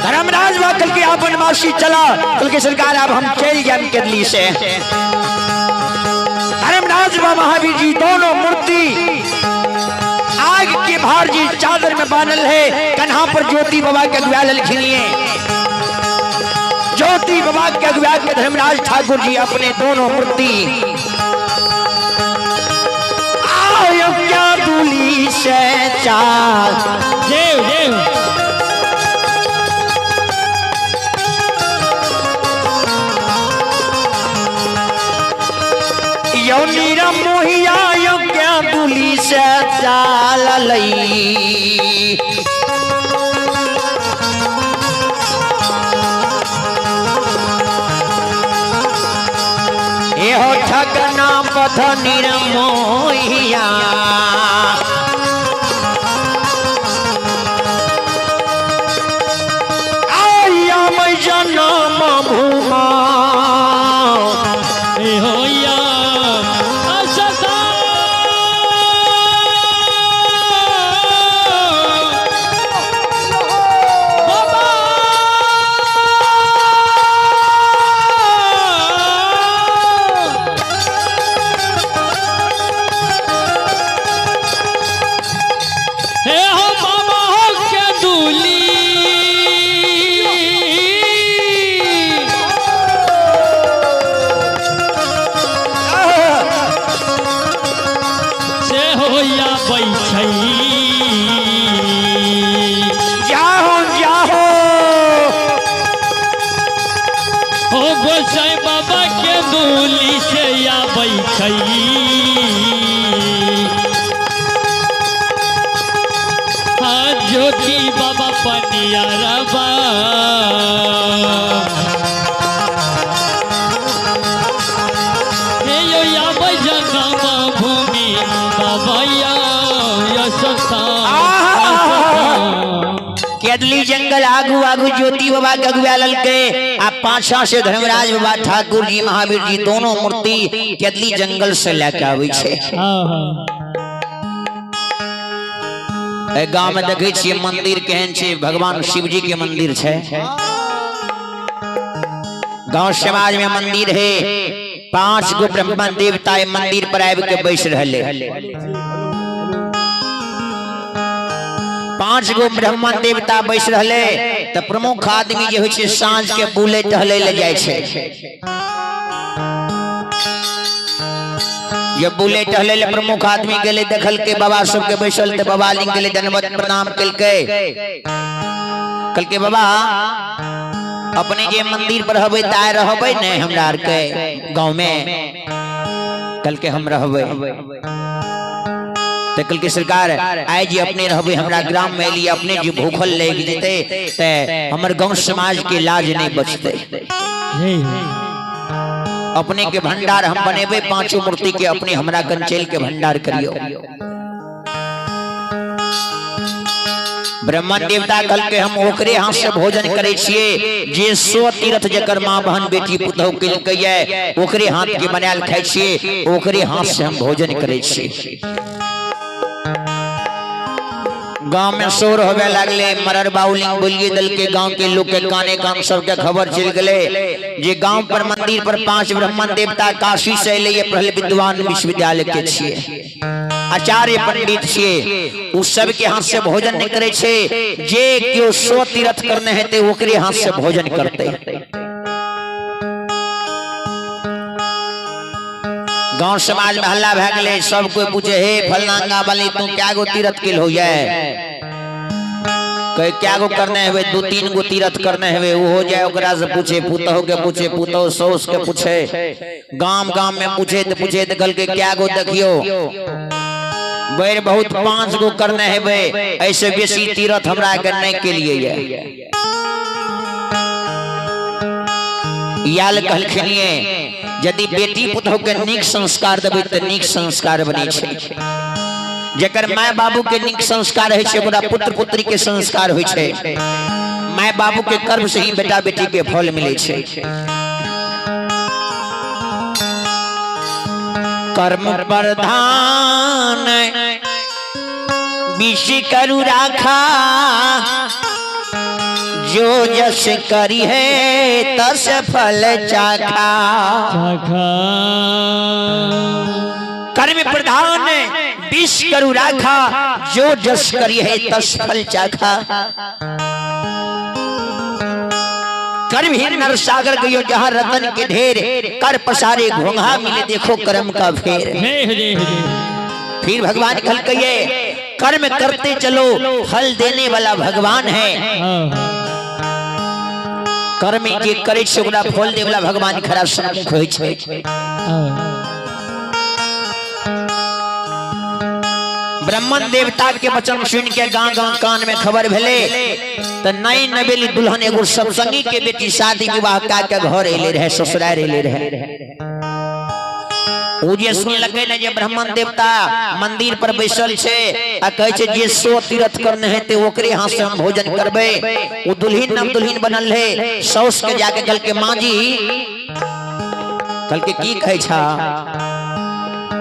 A: धर्मराज बा कल के आप वनवासी चला, कल के सरकार अब हम चल जाए केदली से। धर्मराज बा महावीर जी दोनों मूर्ति आग के भार जी चादर में बानल है, कन्हा पर ज्योति बाबा के अगुआ लिखिए, ज्योति बाबा के अगुआ के धर्मराज ठाकुर जी अपने दोनों मूर्ति आयो क्या दूली से चाल।
B: जय जय।
A: यो नीरा मोहिया यो क्या दूली से चाल लई। एहो ठगना पथ निरमोहिया।
B: छै। हाँ ज्योति बाबा पनियरबा। हे यो आबै जनम भूमि बाबा यो
A: केदली जंगल आगू आगू ज्योति बाबा के अगुआ ललके आ पाछा से धर्मराज बाबा ठाकुर जी महावीर जी दोनों मूर्ति केदली जंगल से लेके आबै छै।
B: हाँ हाँ।
A: एहि गांव में देखे छियै मंदिर केहन छै, भगवान शिव जी के मंदिर छै। गांव समाज में मंदिर है, 5 गो ब्राह्मण देवता एहि मंदिर पर आबि के बैस रहले। 5 गो ब्राह्मण देवता बैस रहले तऽ प्रमुख आदमी जे होइ छै साँझ के बुलै टहलै लए जाइ छै। जब बुलै टहलै लए प्रमुख आदमी गेलै, देखलकै बाबा सबके बैसल, तऽ बाबा लग गेलै, दंडवत प्रणाम केलकै। कहलकै बाबा अपने जे मंदिर पर रहबै तऽ आइ रहबै ने हमरा आरके गाँव में? कहलकै हम रहबै। तऽ कहलकै सरकार आइ जे अपने रहबै हमरा ग्राम में एलियै, अपने जे भूखल लागि जेतै तऽ हमर गाँव समाज के लाज नहि बचतै। अपने के भंडार हम बनेबै, पांचों मूर्ति के अपने हमरा कन चलि के भंडार करियौ। ब्राह्मण देवता कहलकै हम ओकरे हाथ से भोजन करै छियै जे 100 तीर्थ जकर माँ बहन बेटी पुतहु केलकै ये, ओकरे हाथ के बनायल खाइ छियै, ओकरे हाथ से हम भोजन करै छियै। गांव में शोर होवे लागले, मरर बाउलिंग बोलिए दलके गांव के लोग के काने कान सबके खबर चल गए जे गांव पर मंदिर पर 5 ब्राह्मण देवता काशी से अयलै ये प्रहल विद्वान विश्वविद्यालय के छियै, आचार्य पंडित छियै, उ सबके हाथ से भोजन नहीं करे छे, जे केओ 100 तीर्थ करने हेतै ओकरे हाथ से भोजन करतै। गांव समाज में हल्ला भए गेलै, सब कोई पूछे हे फलनांगा वाली तू क्या गो तीर्थ केल हो जाए? कहे क्या गो करने हेबे, 2-3 गो तीर्थ करने हेबे। वो हो जाए ओकरा से पूछे, पुतहु के पूछे, पुतहु सौस के पूछे, गाम गाम में पूछे तो पूछे तो कहलकै क्या गो देखियो बैर बहुत 5 गो करने हेबे, ऐसे बेसी तीर्थ हमरा के नहीं के लिए ये। याल कहलखिन यदि बेटी पुतहु के नीक संस्कार देबै तऽ नीक संस्कार बनै छै। जकर my बाबू के नीक संस्कार होइ छै ओकरा पुत्र पुत्री के संस्कार होइ छै। My बाबू के कर्म से ही बेटा बेटी के फल मिलै छै। कर्म प्रधान विष करु राखा, जो जस करी है तस फल चाखा।
B: चाखा।
A: कर्म प्रधान विष करु राखा, जो जस करी है तस फल चाखा। कर्म ही नर सागर गयो जहां रतन के ढेर, कर पसारे घोंघा मिले देखो कर्म का फेर। फिर भगवान कल कहिए कर्म करते चलो, फल देने वाला भगवान है। कर्म जे करे छै ओकरा फल दे वाला भगवान खरा सम्मुख होय छै। ब्राह्मण देवता के वचन सुन के गांव गांव कान में खबर भेले त नई नवेली दुल्हन एगो सत्संगी के बेटी शादी विवाह का के घर एले रहे, ससुराल एले रहे। ओ जे सुनलकै ने जे ब्राह्मण देवता मंदिर पर बैसल छै आ कहै छै जे 100 तीर्थ करने हेतै ओकरे हाथ से हम भोजन करबै। ओ दुल्हिन नव दुल्हिन बनल रहे, साउस के जाके कहलकै माँ जी, कहलकै की कहै छा?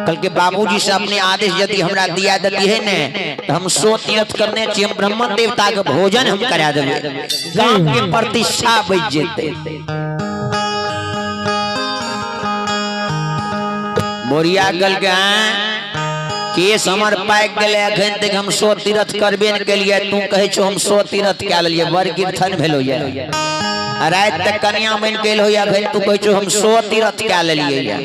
A: कहलकै बाबूजी से अपने आदेश यदि हमरा दिया देती है ने तो हम 100 तीर्थ करने छी, हम ब्राह्मण देवता के भोजन हम करा देबै, गांव के प्रतिष्ठा बचि जेतै। बोरिया कहलकै केस हमर पाकि गेलै, अखन तक हम 100 तीर्थ करबे ने केलियै, तू कहै छौ हम 100 तीर्थ कए लेलियै, बड़ कीर्तन भेलो ये। आ राति तक कनिया बनि गेल होइए, अखन तू कहै छौ हम 100 तीर्थ कए लेलियै ये।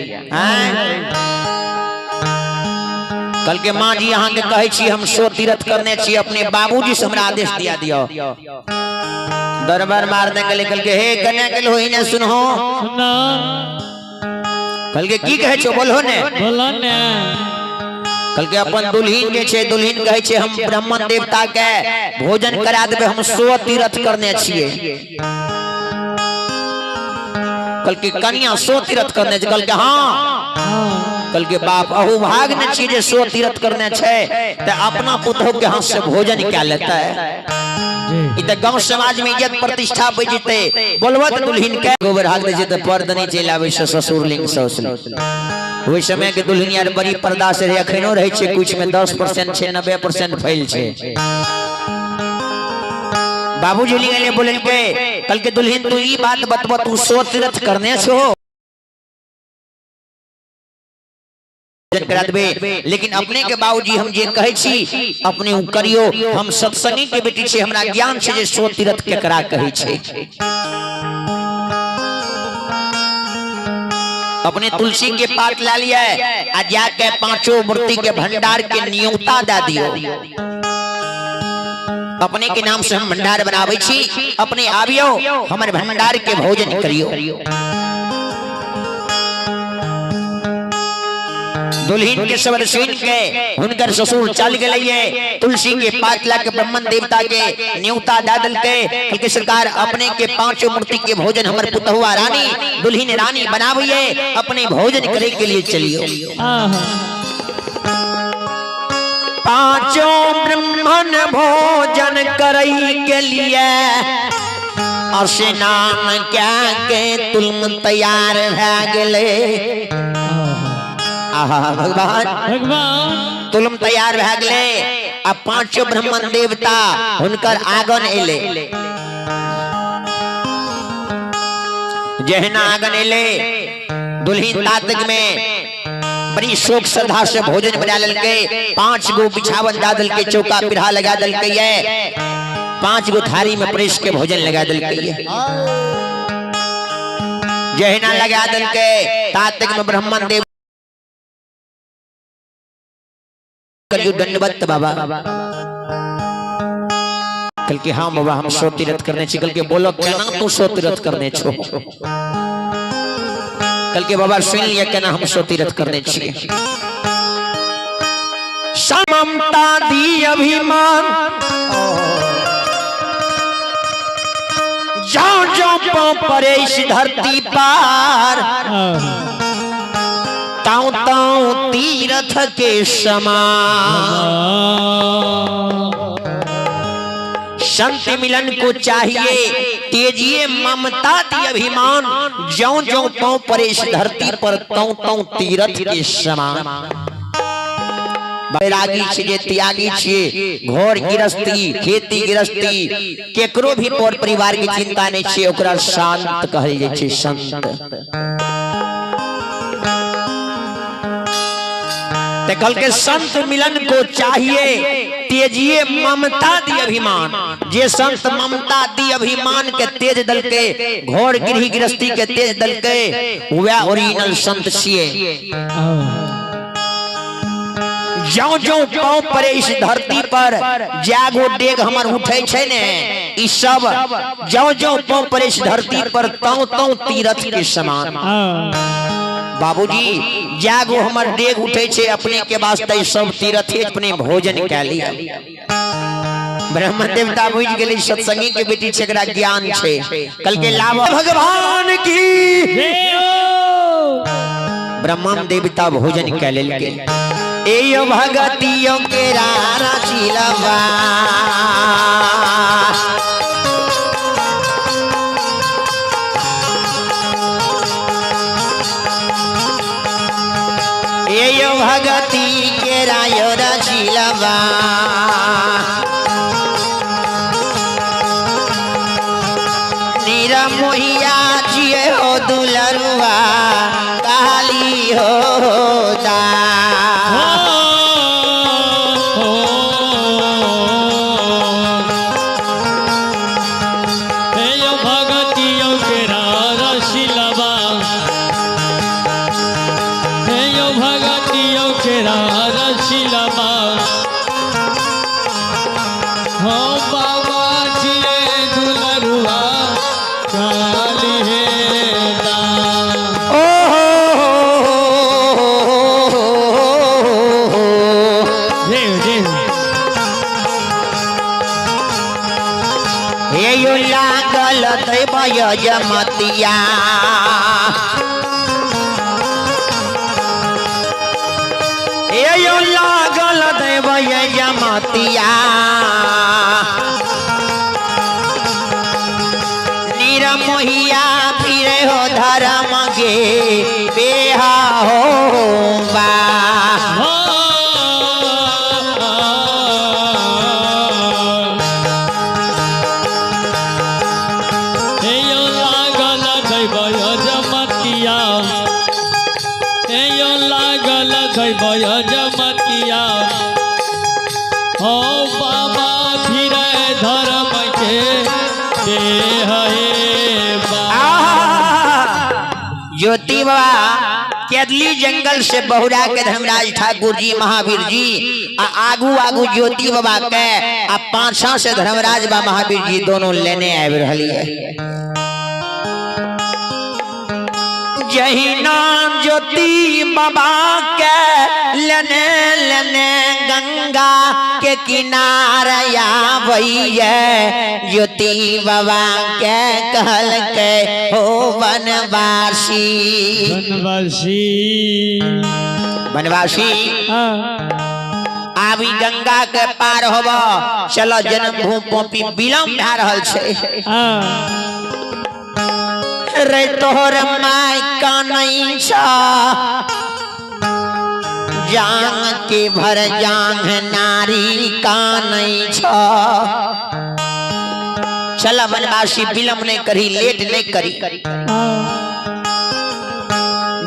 A: कहलकै माँ जी अहाँके कहै छी हम 100 तीर्थ करने छी, अपने बाबूजी से हमरा आदेश दिया दियौ। दरबार मारने गेलै, कहलकै हे कन्या गेल होई ने सुनहो।
B: सुना।
A: कहलकै की कहै छौ बोलहो ने।
B: बोलो ने।
A: कहलकै अपन दुल्हिन जे छै, दुल्हिन कहै छै हम ब्राह्मण देवता के भोजन करा देबै, हम 100 तीर्थ करने छियै। कहलकै कनिया 100 तीर्थ करने छै? कहलकै हाँ। कहलकै बाप अहू भाग ने छियै जे 100 तीर्थ करने छै तऽ अपना पुतहु के हाथ से भोजन कए लेतै। ई तऽ गांव समाज में इज्जत प्रतिष्ठा बचि जेतै। बोलबो तऽ दुल्हिन के गोबर हाक दै छै तऽ पर्द नहि चलि आबै छै ससुर लिंग साउस लिंग। ओहि समय के दुल्हिन यार बड़ी पर्दा से रहे, अखनो रहै छै, कुछ में 10% छै, 90% फैल छै। बाबूजी लिंग एलै, बोललकै, कहलकै दुल्हिन तू ई बात बतबो, तू 100 तीर्थ करने छो, करा देबे, लेकिन अपने के बाबूजी हम जे कहै छी अपने उ करियो। हम सत्संगी के बेटी छी, हमरा ज्ञान छै जे 100 तीर्थ केकरा कहै छै। अपने तुलसी के पात ला लिया आ जाके पांचों मूर्ति के भंडार के नियोता दे दियो। अपने के नाम से हम भंडार बनाबै छी, अपने आबियो हमर भंडार के भोजन करियो। दुल्हिन के सबर सुन के हुनकर ससुर चल गेलैये, तुलसी के पात ला के ब्राह्मण देवता के न्योता दे देलकै। कहलकै सरकार अपने के पांचों मूर्ति के भोजन हमर पुतहुआ रानी दुल्हिन रानी बनाबिये, अपने भोजन करे के लिए चलियो। पांचों ब्राह्मण भोजन करई के लिए स्नान क्या के तुलम तैयार भए गेलै। आहा भगवान
B: भगवान
A: तुलम तैयार भए गेलै। आ पांचों ब्राह्मण देवता हुनकर आंगन एलै। जहिना आंगन एलै, दुल्हिन तातक में बड़ी शोक श्रद्धा से भोजन बना लेलकै, 5 गो बिछावन दऽ देलकै, चौका पिढ़ा लगा देलकै, ये 5 गो थाली में प्रेस के भोजन लगा देलकै। जहिना लगा देलकै, तातक में ब्राह्मण देव करियो दंडवत बाबा। कहलकै हाँ बाबा हम 100 तीर्थ करने छी। कहलकै बोलो केना तू 100 तीर्थ करने छो? कहलकै बाबा सुन लिया केना हम 100 तीर्थ करने छी। ममता दी अभिमान जाओ जाओ पाँव पड़े इस धरती पार, ताऊ ताऊ तीर्थ के समान। संत मिलन को चाहिए तेजिए ममता दी अभिमान, ज्यों ज्यों पाँव पड़े इस धरती पर तौ तौ तीर्थ के समान। बैरागी छियै, त्यागी छियै, घर गृहस्थी खेती गृहस्थी केकरो भी पर परिवार के चिंता नहीं छियै, ओकरा शांत कहल जाइ छै, संत। ते कहलकै संत मिलन को चाहिए तेजिए ममता दी अभिमान। जे संत ममता दी अभिमान के तेज दलके, घर गृह गृहस्थी के तेज दलके, वह ओरिजिनल संत छियै। ज्यों ज्यों पाँव पड़े इस धरती पर, जागो डेग हमर उठे छै ने, ई सब ज्यों ज्यों पाँव पड़े इस धरती पर तौ तौ तीर्थ के समान। बाबूजी जागो हमर डेग उठे छै अपने के वास्ते सब तीर्थ अपने भोजन कए लिया। ब्रह्म देवता बुझि गेलै सत्संगी के बेटी छै, एकरा ज्ञान छै। कहलकै लाभ भगवान की। ब्रह्म देवता भोजन कए लेलकै। एयो भगतियो के रारा चिलवा, एयो भगती के रायो रचिलवा, निरमोहिया जिए हो दुलरुआ काली हो दा। हे यो लागल दैव यजमतिया। हे यो लागल दैव यजमतिया। निरमोहिया फिरे हो धर्म के बेहा हो बा।
B: लागल दैव जमतिया, हे लागल दैव जमतिया, हो बाबा फिरे धर्म के देह हे बा।
A: ज्योति बाबा केदली जंगल से बहुरा के धर्मराज ठाकुर जी महावीर जी आ आगू आगू ज्योति बाबा के आ पाछा से धर्मराज बा महावीर जी दोनों लेने आबि रहली है। जहिना ज्योति बाबा के लेने लेने गंगा के किनारे आबैये, ज्योति बाबा के कहल के हो वनवासी।
B: वनवासी।
A: वनवासी। आबी गंगा के पार होब, चलो जन्मभूमि पौपी विलम्ब भए रहल छै। रे तोहर my कानै छ, जांग के भर जांग नारी कानै छ। चल वनवासी विलम्ब नहीं करी, लेट नहीं करी।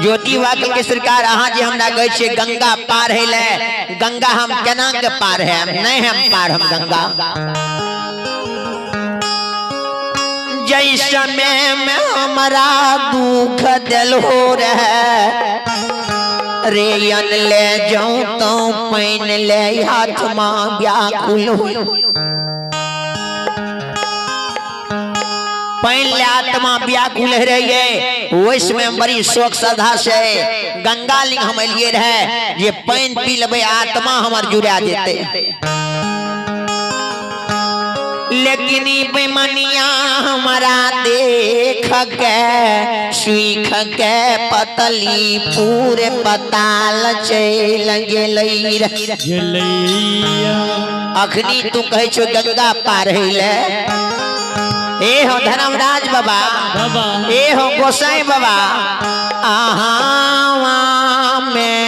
A: ज्योति वाक्य के सरकार अहाँ जे हमरा कहै छियै गंगा पार हेले, गंगा हम केना के पार है? नहीं हम पार हम गंगा। जै समय में हमरा दुख दिल हो रहे रेयन ले जाऊं तो पैन ले हाथ मां व्याकुल हो, पैन ले आत्मा व्याकुल रहिए। ओहि में बड़ी शोक श्रद्धा से गंगा लिंग हम एलिए रहे जे पैन पी लेबै आत्मा हमर जुड़ा जेतै। लेकिन ई बेमनिया हमारा देख के सीख के पतली पूरे पताल चल गेलै।
B: गेलैया।
A: अखनी तू कहै छो गंगा पार होइले। ए हो धर्मराज बाबा,
B: बाबा।
A: ए हो गोसाई बाबा, आहा में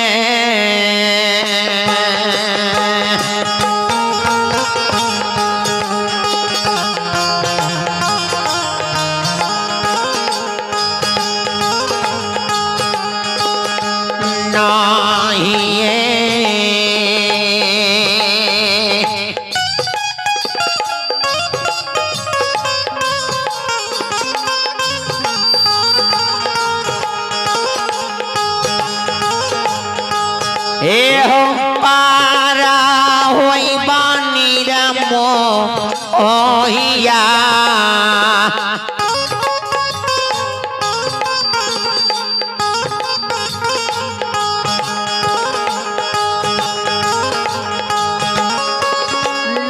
A: नाही। ए हो पारा होई बानी रमो ओहिया,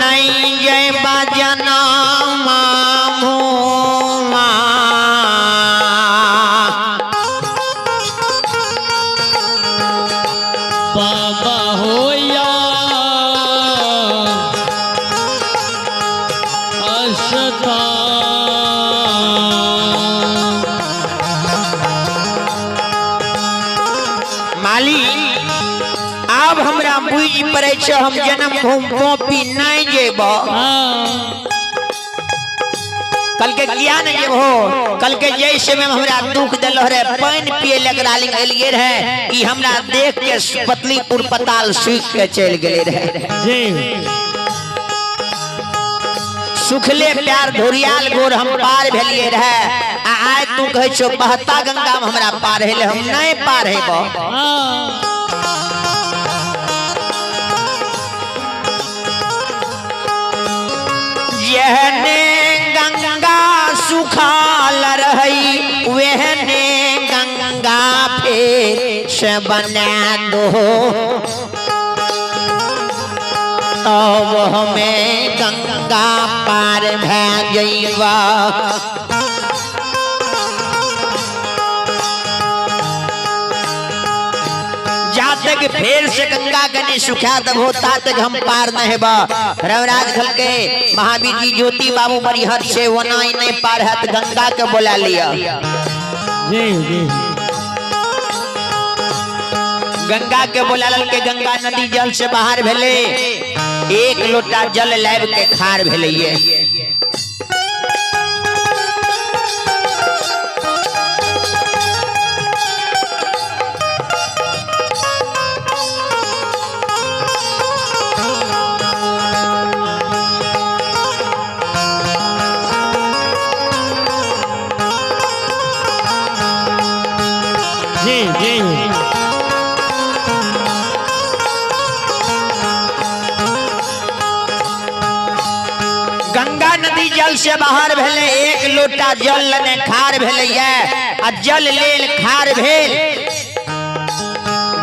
A: नहीं जय बजना मामूमा।
B: बाबा होया असता।
A: माली आब हमरा बुझि पड़ै छै हम जन्म भूमि पौपी नहीं जेब। कल के किया नहीं जेबहो? कल के जैसे में हमरा दुख दिल रहे, पानि पिए लगरा लिंग एलिए रहे, ई हमरा देख के पतलीपुर पताल सूख के चल गेले रहे।
B: जी।
A: सुखले प्यार धोरियाल गोर हम पार भेलिए रहे, आ आइ तू कहै छो बहता गंगा में हमरा पार हेले, हम नहीं पार हेबो। जेहने गंगा सुखाल रही वेहने गंगा फेर से बना दो। तब हमें गंगा पार भै जइबा। जा तक फेर से गंगा के नहीं सुखा दबो ता तक हम पार न हेबा। रघुराज खल के महावीर जी ज्योति बाबू बरिहर से ओना ही नहीं पार है तो गंगा के बोला लिया।
B: जी जी।
A: गंगा के बोला के गंगा नदी जल से बाहर भेले, एक लोटा जल लाब के खार भेले।
B: जी जी।
A: गंगा नदी जल से बाहर भेले, एक लोटा जल लेने खार भेले आ जल लेल खार भेल।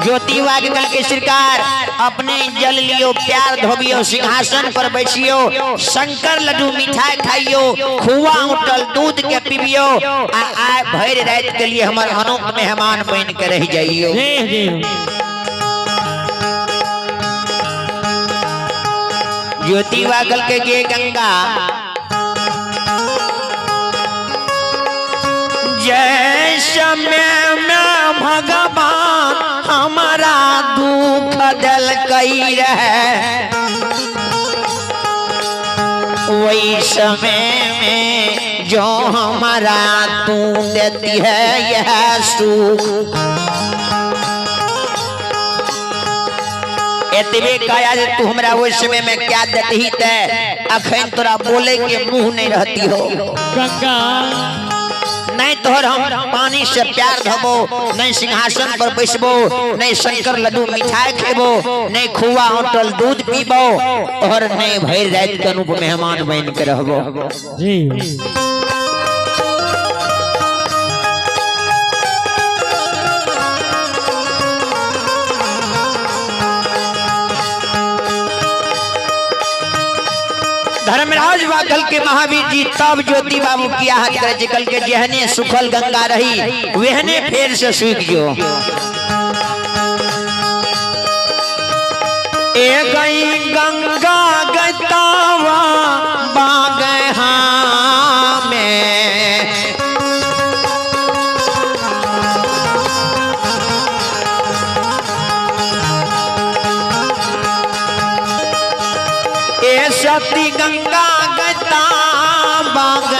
A: ज्योति वागल के सरकार अपने जल लियो, प्यार धोबियो, सिंहासन पर बैठियो, शंकर लड्डू मिठाई खाइयो, खुआ उठल दूध के पीबियो आ आय भर रात के लिए हमर अनूप मेहमान बन के रह जाइयो।
B: जी जी।
A: ज्योति वागल के गे गंगा जय समय में भगवान हमारा दुख दल कई रहे, वही समय में जो हमारा तू देती है यह सुख। एतबे कहा जे तू हमरा ओहि समय में क्या देती ते अखन तोरा बोले के मुंह नहीं रहती हो।
B: गंगा
A: नहीं तोहर हम पानी से प्यार धोबो, नहीं सिंहासन पर बैसबो, नहीं शंकर लड्डू मिठाई खेबो, नहीं खुआ होटल दूध पीबो, और नहीं भर रात के अनूप मेहमान बन के रहबो।
B: जी।
A: धर्मराज वाकल के महावीर जी तब ज्योति बाबू की आहत करे जे कल के जेहने सुखल गंगा रही वेहने फेर से सूख जो। ए गई गंगा गतावा बाग में, ए सती गंगा गता बाग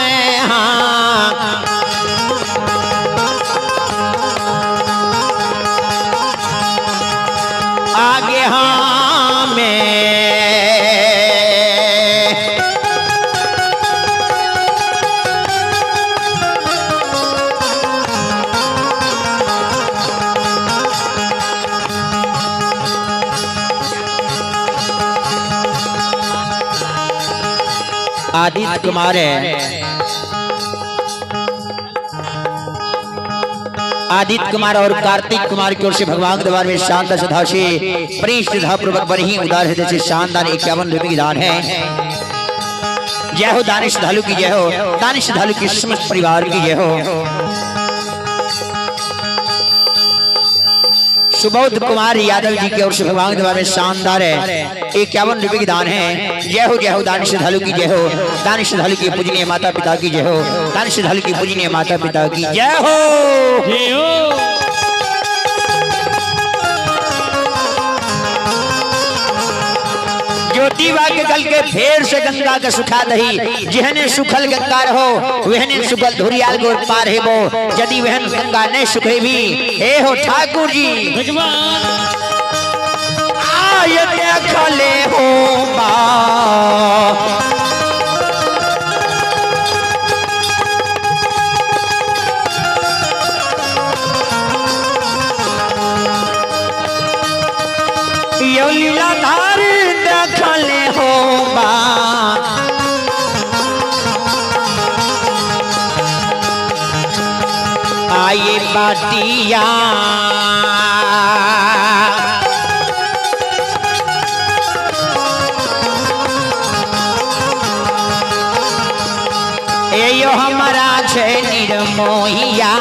A: आगे हाँ में। आदित्य कुमार है, आदित्य कुमार और कार्तिक कुमार की ओर से भगवान के दरबार में शानदार श्रद्धा से बड़ी श्रद्धा पूर्वक बड़ी ही उदार हृदय से शानदार 51 रुपए की दान है। जय हो दानिश श्रद्धालु की जय हो, दानिश श्रद्धालु की समस्त परिवार की जय हो। सुबोध कुमार यादव जी की ओर से भगवान के दरबार में शानदार है 51 रुपए की दान है। जय हो दानिश श्रद्धालु की जय हो, दानिश श्रद्धालु की पूजनीय माता पिता की जय हो, दानिश श्रद्धालु की पूजनीय माता पिता की जय हो।
B: जय हो।
A: ज्योति के गल के फेर से गंगा के सुखा दही, जेहने सुखल गंगा रहो वहने सुखल धुरियाल गोर पार हेबो, यदि वहन गंगा नहीं सुखेबी हे हो ठाकुर जी
B: भगवान
A: आय देखले हो बा। यो लीलाधार देखले हो बा। आये बाटिया ये यो हमारा छे निर्मोहिया।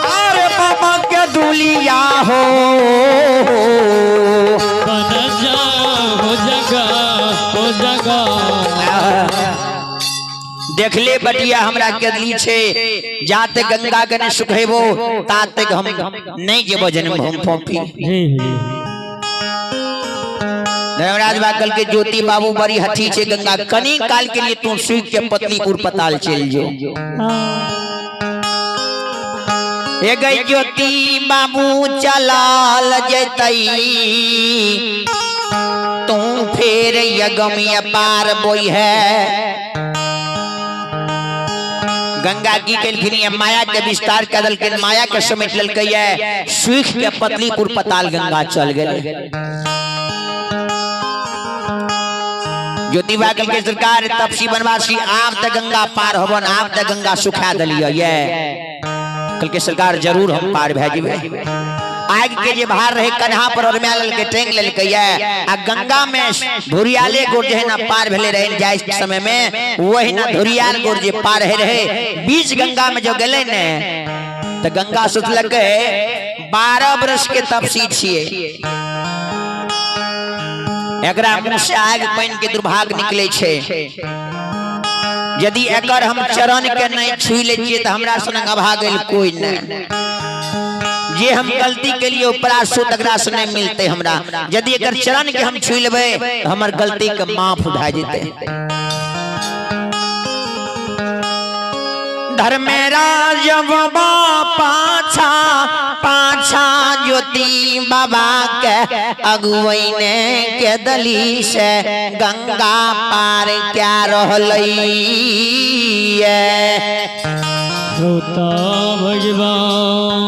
A: अरे बाबा के दुलिया हो
B: बन जा हो जगह हो जगह।
A: देखले बटिया हमरा के दी छे, जाते गंगा के नहीं सुखेबो ताते हम नहीं जेबो जन्म हम फोफी।
B: जी जी।
A: धर्मराज बाकल के ज्योति बाबू बड़ी हथी छे गंगा, कनी काल के लिए तू सूख के पतलीपुर पताल चल जो। ए गई ज्योति बाबू चलाल जतई तू फेर यगमिया पार बोई है। गंगा की केलखिन माया के विस्तार कर देलखिन, माया के समेट लेलकै है, सूख के पतलीपुर पताल गंगा चल गेलै। ज्योति बाकल के सरकार तपसी बनवासी आब त गंगा पार होबन, आब त गंगा सुखा देलियै ये। कल के सरकार जरूर हम पार भए जेबै। आग के जे भार रहे कन्हा पर और माया लेलकै, टेंग लेलकै ये। आ गंगा में धुरियाले गोर जे है ना पार भेले रहे जाय के समय में, वही ना धुरियाल गोर जे पार हे रहे बीच गंगा में जो गेलै ने त गंगा सोचलकै 12 वर्ष के तपसी छियै, एकरा मुंह से आग पानि के दुर्भाग्य निकले छे, यदि एकर हम चरण के नहीं छुई ले छियै त हमरा सनक अभागल कोई नहीं, जे हम गलती के लिए प्रायश्चित तकरा से नहीं मिलते हमरा, यदि एकर चरण के हम छुई लेबै त हमर गलती के माफ भए जेतै। धर्मराज बाबा पाछा पाछा ज्योति बाबा के अगुवैने के दली से गंगा पार क्या रहलै।
B: श्रोता भगवान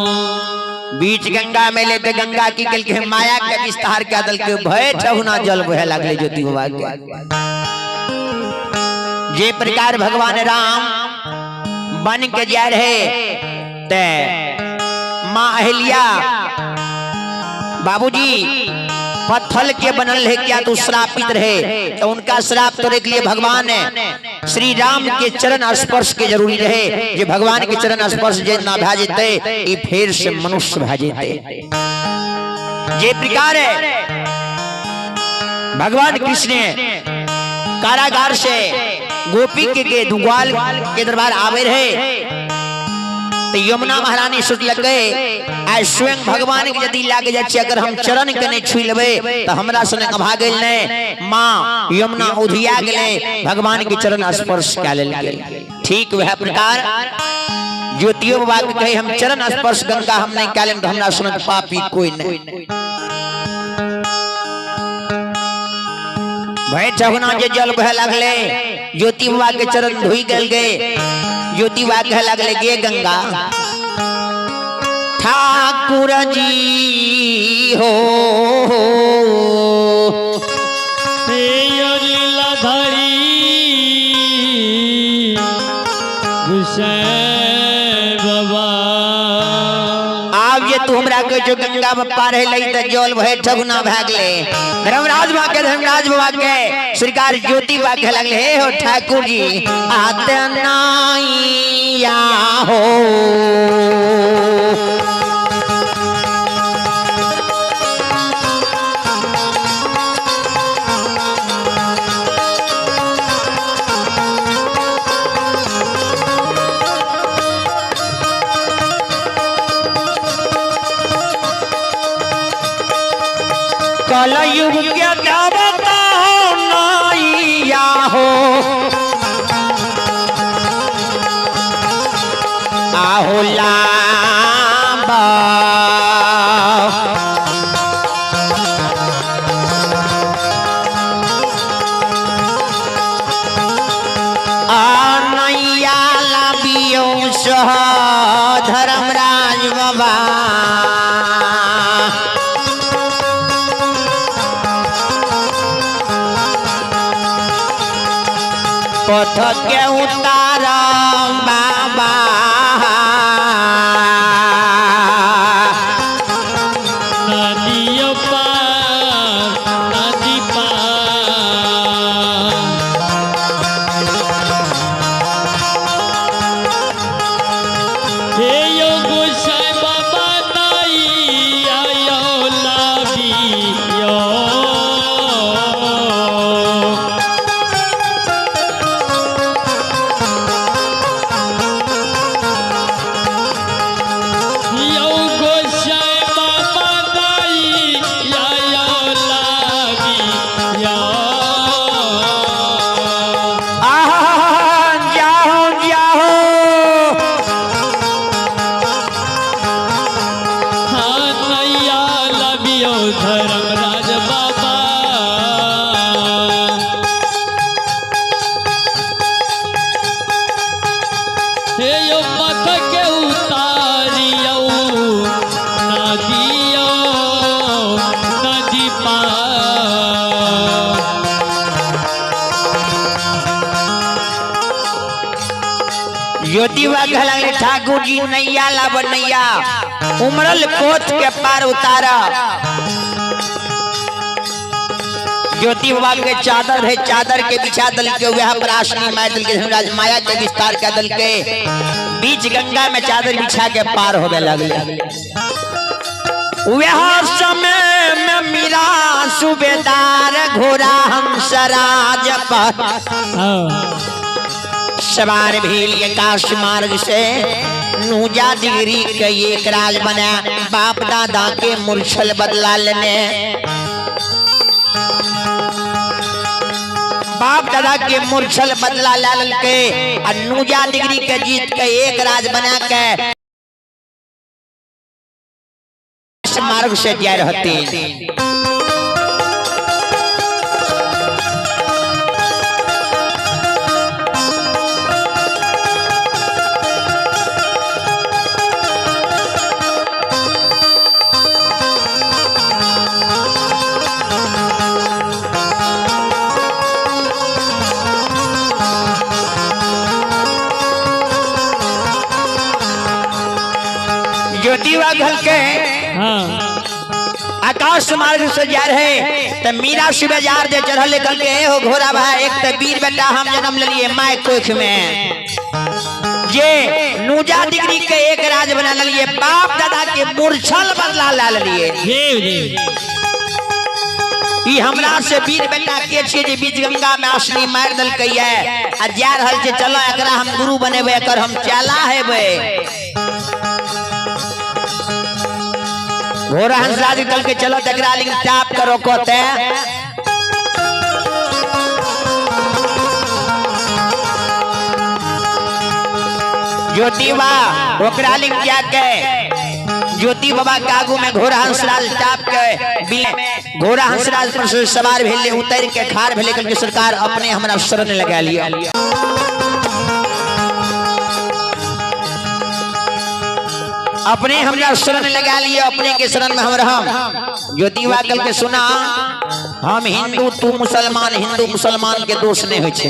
A: बीच गंगा में लेते गंगा की कल के माया के विस्तार क्या दल के भय ठहुना जल बहे लागले ज्योति बाबा के। जे प्रकार भगवान राम बन के जा रहे ते माँ अहिल्या बाबूजी पत्थर के बनल है क्या तू श्रापित रहे, तो उनका श्राप तोड़े के लिए भगवान है श्री राम के चरण स्पर्श के जरूरी रहे, जे भगवान के चरण स्पर्श जे ना भा जेते ई फिर से मनुष्य भा जेते। जे प्रकार है भगवान कृष्ण कारागार से गोपी के दुग्वाल के दरबार आवे रहे तो यमुना महारानी सोच लग गए आज स्वयं भगवान के यदि लाग जाए अगर हम चरण के नहीं छुई लेबै तो हमरा सने अभागल नहीं। माँ यमुना उधिया गेलै भगवान के चरण स्पर्श कए लेलकै। ठीक वह प्रकार ज्योतियो बाबा के कहे हम चरण स्पर्श गंगा हम नहीं कए लेम तो हमरा सने पापी कोई नहीं। भय ठगना जे जल बहे लगले ज्योति बाबा के चरण धोई गेल गए। ज्योति बाबा कहे लगले गे गंगा ठाकुर जी हो
B: धरी बाबा।
A: आब जे तू हमरा कहै छौ गंगा में पार हेलै त जल भय ठगुना भए गेलै। धर्मराज बाबा के धर्मराज बाबा के सरकार ज्योति बाबा कहे लगले हे हो ठाकुर जी आते नाइया हो कलयुग के देवता नाइया हो आहो लाबा आ नैया लाबियो सह धर्मराज बाबा। पथ के उतार बाबा
B: नदी पार नदी पार।
A: ज्योति बाबा कहला ठाकुर जी नैया लाब नैया, उमड़ल पोत के पार उतारा। ज्योति बाबा के चादर है, चादर के बिछा दल के वह पर आसनी मार दल के धर्मराज माया के विस्तार कर दल के बीच गंगा में चादर बिछा के पार होवे लगले। वह समय में मीरा सूबेदार घोड़ा हंसराज पर सवार भील आकाश मार्ग से नूजा डिग्री के एक राज बना, बाप दादा के मूर्छल बदला लेने, बाप दादा के मूर्छल बदला ला के और नूजा डिग्री के जीत के एक राज बना के मार्ग से जा रहती। ज्योतिबा घल के आकाश मार्ग से जा रहे तो मीरा शिवजार जे चढ़ल कल के हो घोड़ा भाई, एक तो वीर बेटा हम जन्म लिए my कोख में, जे नूजा डिग्री के एक राज बना लिए, बाप दादा के मूर्छल बदला ला लिए। ई हमरा से वीर बेटा के छे जे बीच गंगा में असली मार दल के आ जा रहल छे, चलो एकरा हम गुरु बनेबे, एकर हम चेला हेबे। घोड़ा हंसराज कल के चलो तकरा लिंग टाप करो कोते। ज्योतिबा ओकरा लिंग जाके ज्योति बाबा के आगू में घोड़ा हंसराज टाप के घोड़ा हंसराज पर से सवार भेले, उतर के खार भेले, कल के सरकार अपने हमरा शरण लगा लिया। अपने हमरा शरण लगा लिया, अपने के शरण में हम रहम। ज्योतिबा कल के सुना, हम हिंदू तू मुसलमान, हिंदू मुसलमान के दोष नहीं होय छे।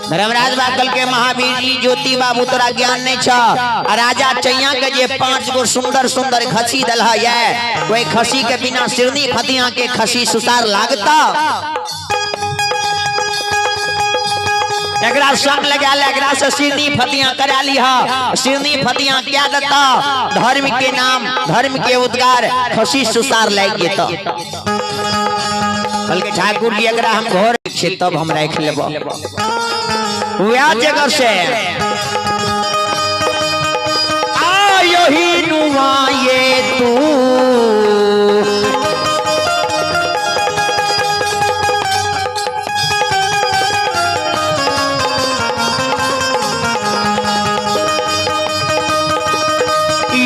A: धर्मराज बा कल के महावीर जी ज्योति बाबू तोरा ज्ञान नहीं छ, आ राजा चैया के जे 5 गो सुंदर सुंदर खसी दल है, वही खसी के बिना सिरनी फतिया के खसी सुसार लागता। एकरा संग लगा ले, एकरा से सिरनी फतिया करा लिहा, सिरनी फतिया क्या दता, धर्म के नाम धर्म के उद्गार खसी सुसार लाग जेता। बल्कि ठाकुर जी एकरा हम घर छे तब हम राख लेब। वह जगह से आयो ही नुआ ये तू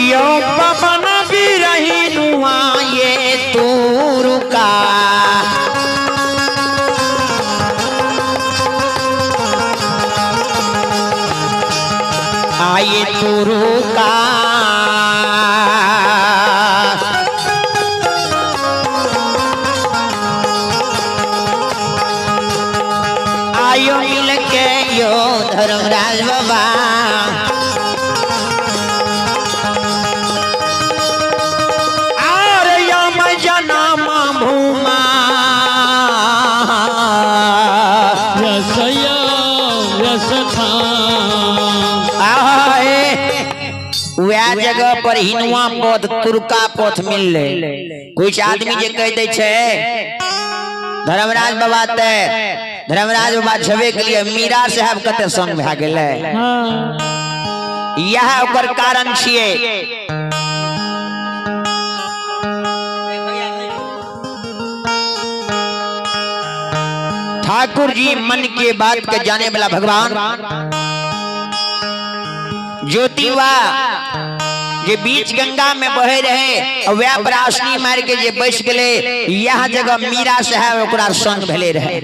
A: यो पवन बिरही नुआ ये तू रुका। आये तू रुका। आयो मिल के यो धर्मराज बाबा। आर यम जनम भूमा। वह जगह पर हिनुआ पथ तुरका पथ मिलले। कुछ आदमी जे कह दे छे धर्मराज बाबा ते धर्मराज बाबा छबे के लिए मीरा साहब कते संग भए गेलै। यह ओकर कारण छिए। ठाकुर जी मन के बात के जाने वाला भगवान ज्योतिबा जे बीच गंगा में बहे रहे वह पराशनी मार के जे बस गए, यह जगह मीरा साहब ओकरा संग भेले रहे।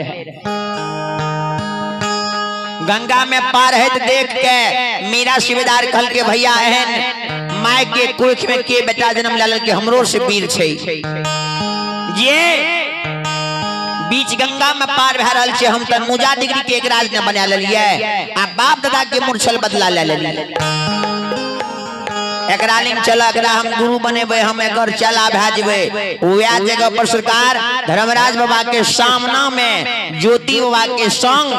A: गंगा में पार है देख के मीरा शिवदार कहल के भैया एहन my के कोख में के बेटा जन्म लाल के हमरो से वीर छे, जे बीच गंगा में पार भए रहल छै। हम तऽ मुजा डिग्री के एक राज ने बना लेलियै आ बाप दादा के मूर्छल बदला ले लेलियै। एकरा लिंग चल, एकरा हम गुरु बनेबै, हम एकर चला भए जेबै। वएह जगह पर सरकार धर्मराज बाबा के सामना में ज्योति बाबा के संग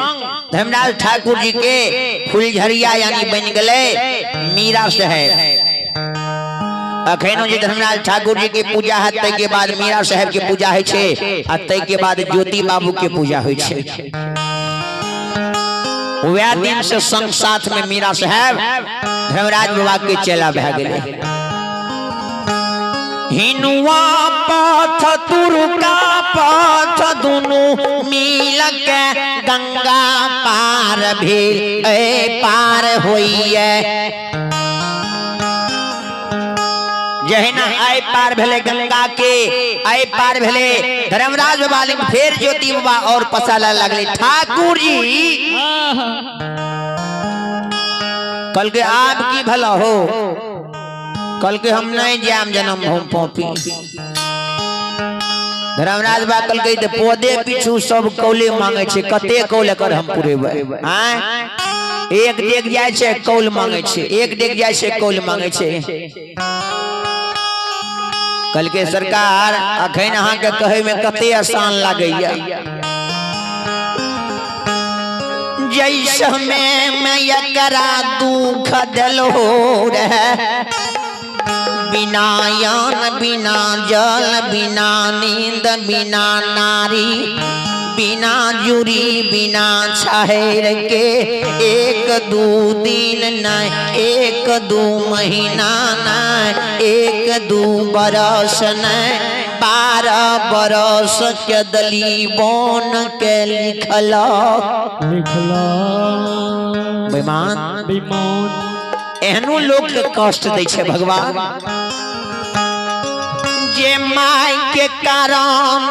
A: धर्मराज ठाकुर जी के फुलझरिया यानी बन गेलै मीरा साहेब। अखनो जे धर्मराज ठाकुर जी के पूजा है तै के बाद मीरा साहेब के पूजा होइ छै आ तै के बाद ज्योति बाबू के पूजा होइ छै। वएह दिन से संग साथ में मीरा साहेब धर्मराज बाबा के चेला भए गेलै। हिनुआ पथ तुरका पथ दुनू मिल के गंगा पार भेल ए पार होइए। जहिना आइ पार भेलै गंगा के, आइ पार भेलै धर्मराज बाबा लिंग, फेर ज्योति बाबा और पसाला लगले ठाकुर जी। कल के आब की भला हो, कल के हम नहीं जाम जन्म हम पॉपी। धर्मराज बाबा कल के पौधे पीछू सब कौले मांगे छे, कते कौल एकर हम पुरेबै? आँय एक डेग जाइ छै कौल मांगे छै, एक डेग जाइ छै कौल मांगे छै। कहलकै सरकार अखन अहाँके कहै में कते आसान लागैया। जैसे में एकरा दुख देलो रहे, बिना यान बिना जल बिना नींद बिना नारी बिना जुरी बिना छहर के, एक दू दिन नहीं, एक दू महीना नहीं, एक दू बरस नहीं, 12 बरस के दली बोन के लिखल
B: लिखला
A: बेईमान
B: बेईमान।
A: एहनो लोक के कष्ट दै छै भगवान जे माय के कारण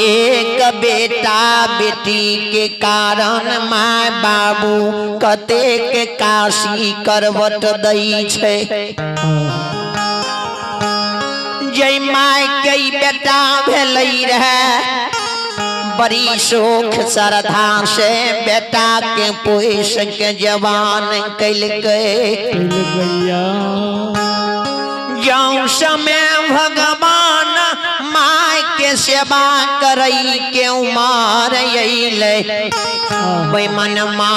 A: एक बेटा बेटी के कारण my बाबू कतेक काशी करवट दै छै। जय my के बेटा भेलै रहे बड़ी सुख श्रद्धा से बेटा के पोस के जवान कैलकै। जौं समय भगवान my के सेवा करै के उमर अयलै, बेमनमा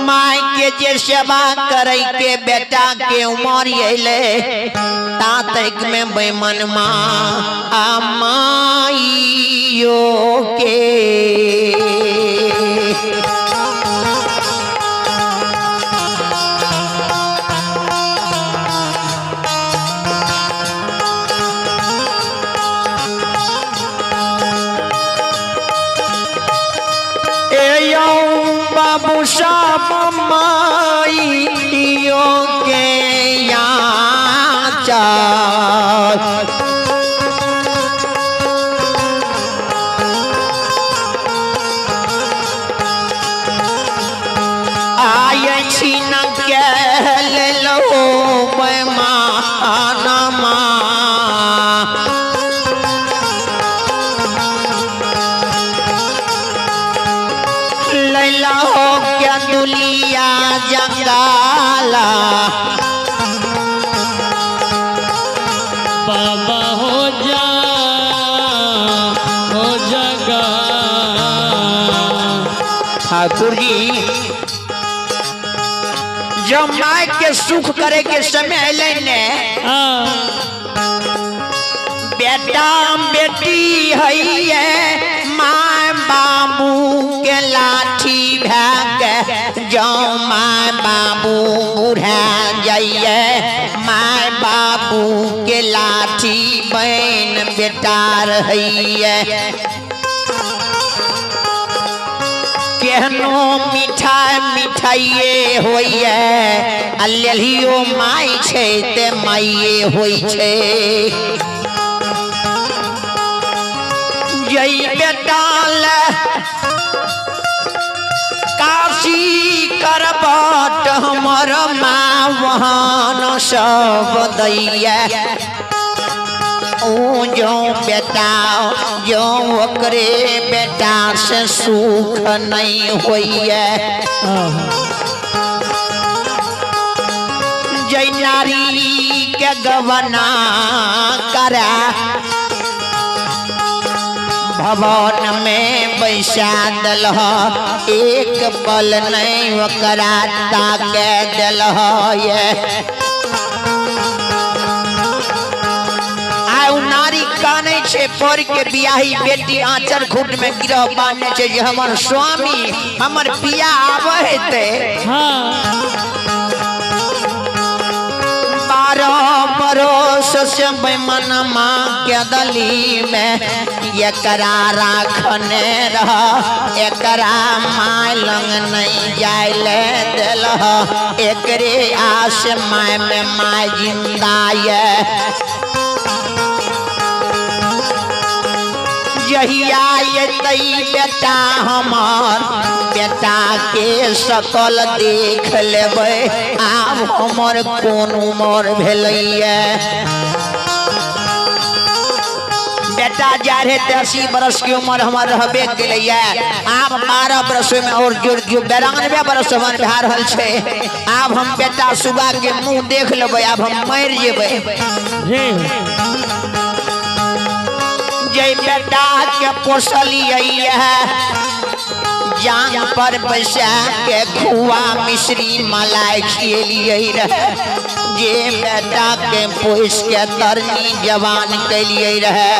A: my के जे सेवा करै के बेटा के उमर अयलै, ता तक में बेमनमा आ माइयो के ए यौ बाबू साहब माइयो के याचा आय छिन के लेलो बेमानमा। लैला हो क्या दुलिया जंगाला
B: बाबा हो जा हो जगा।
A: ठाकुर जी जब माय के सुख करे के समय अयलै ने, बेटा बेटी है my बाबू के लाठी भए के जौ my बाबू बूढ़ा जाइए, my बाबू के लाठी बन बेटा रहैये। केहनो मिठाई मिठाइए होइए आ लेलियो माय छै ते माइए होइ छै। जई बेटा ले काशी करबट हमर माँ वहान सब दैया, ऊ जो बेटा जो ओकरे बेटा से सुख नहीं होइए। जय नारी के गवना करा भवन में बैसा दिलह, एक पल नहीं ओकरा ताके दिलह। ये आउ नारी कानै छे पर के बियाही बेटी आंचर खूट में गिरह बांधने छे जे हमर स्वामी हमर पिया आवे हेते।
B: हाँ।
A: 12 बरस से बेमनमा के दली में एकरा राखने रह, एकरा my लंग नहीं जाय ले दिलह, एकरे आस my में my जिंदा ये। जहिया एतै बेटा हमर बेटा के सकल देख लेबै, आब हमर कोन उमर भेलैये। बेटा जा रहे 80 बरस की उम्र हमर रहबे केलैये, आब 12 बरस में और जोड़ दियौ 92 बरस हमर भए रहल छै। आब हम बेटा सुबह के मुँह देख लेबै, आब हम मरि जेबै। जय बेटा के पोसलियै जांग पर बैसा के खुआ मिश्री मलाई खिएलियै रहे, जे बेटा के पोस के तरनी जवान केलियै रहे।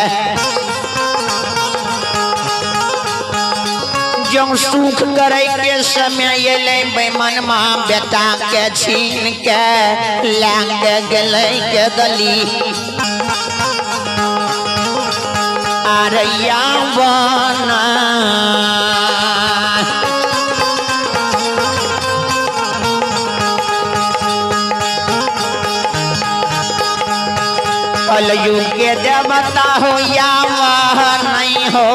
A: जौं सुख करे के समय एलै बेमनमा बेटा के छीन के लए के गेलै के दली अरैया बना। कलयुग के देवता हो या वह नहीं हो,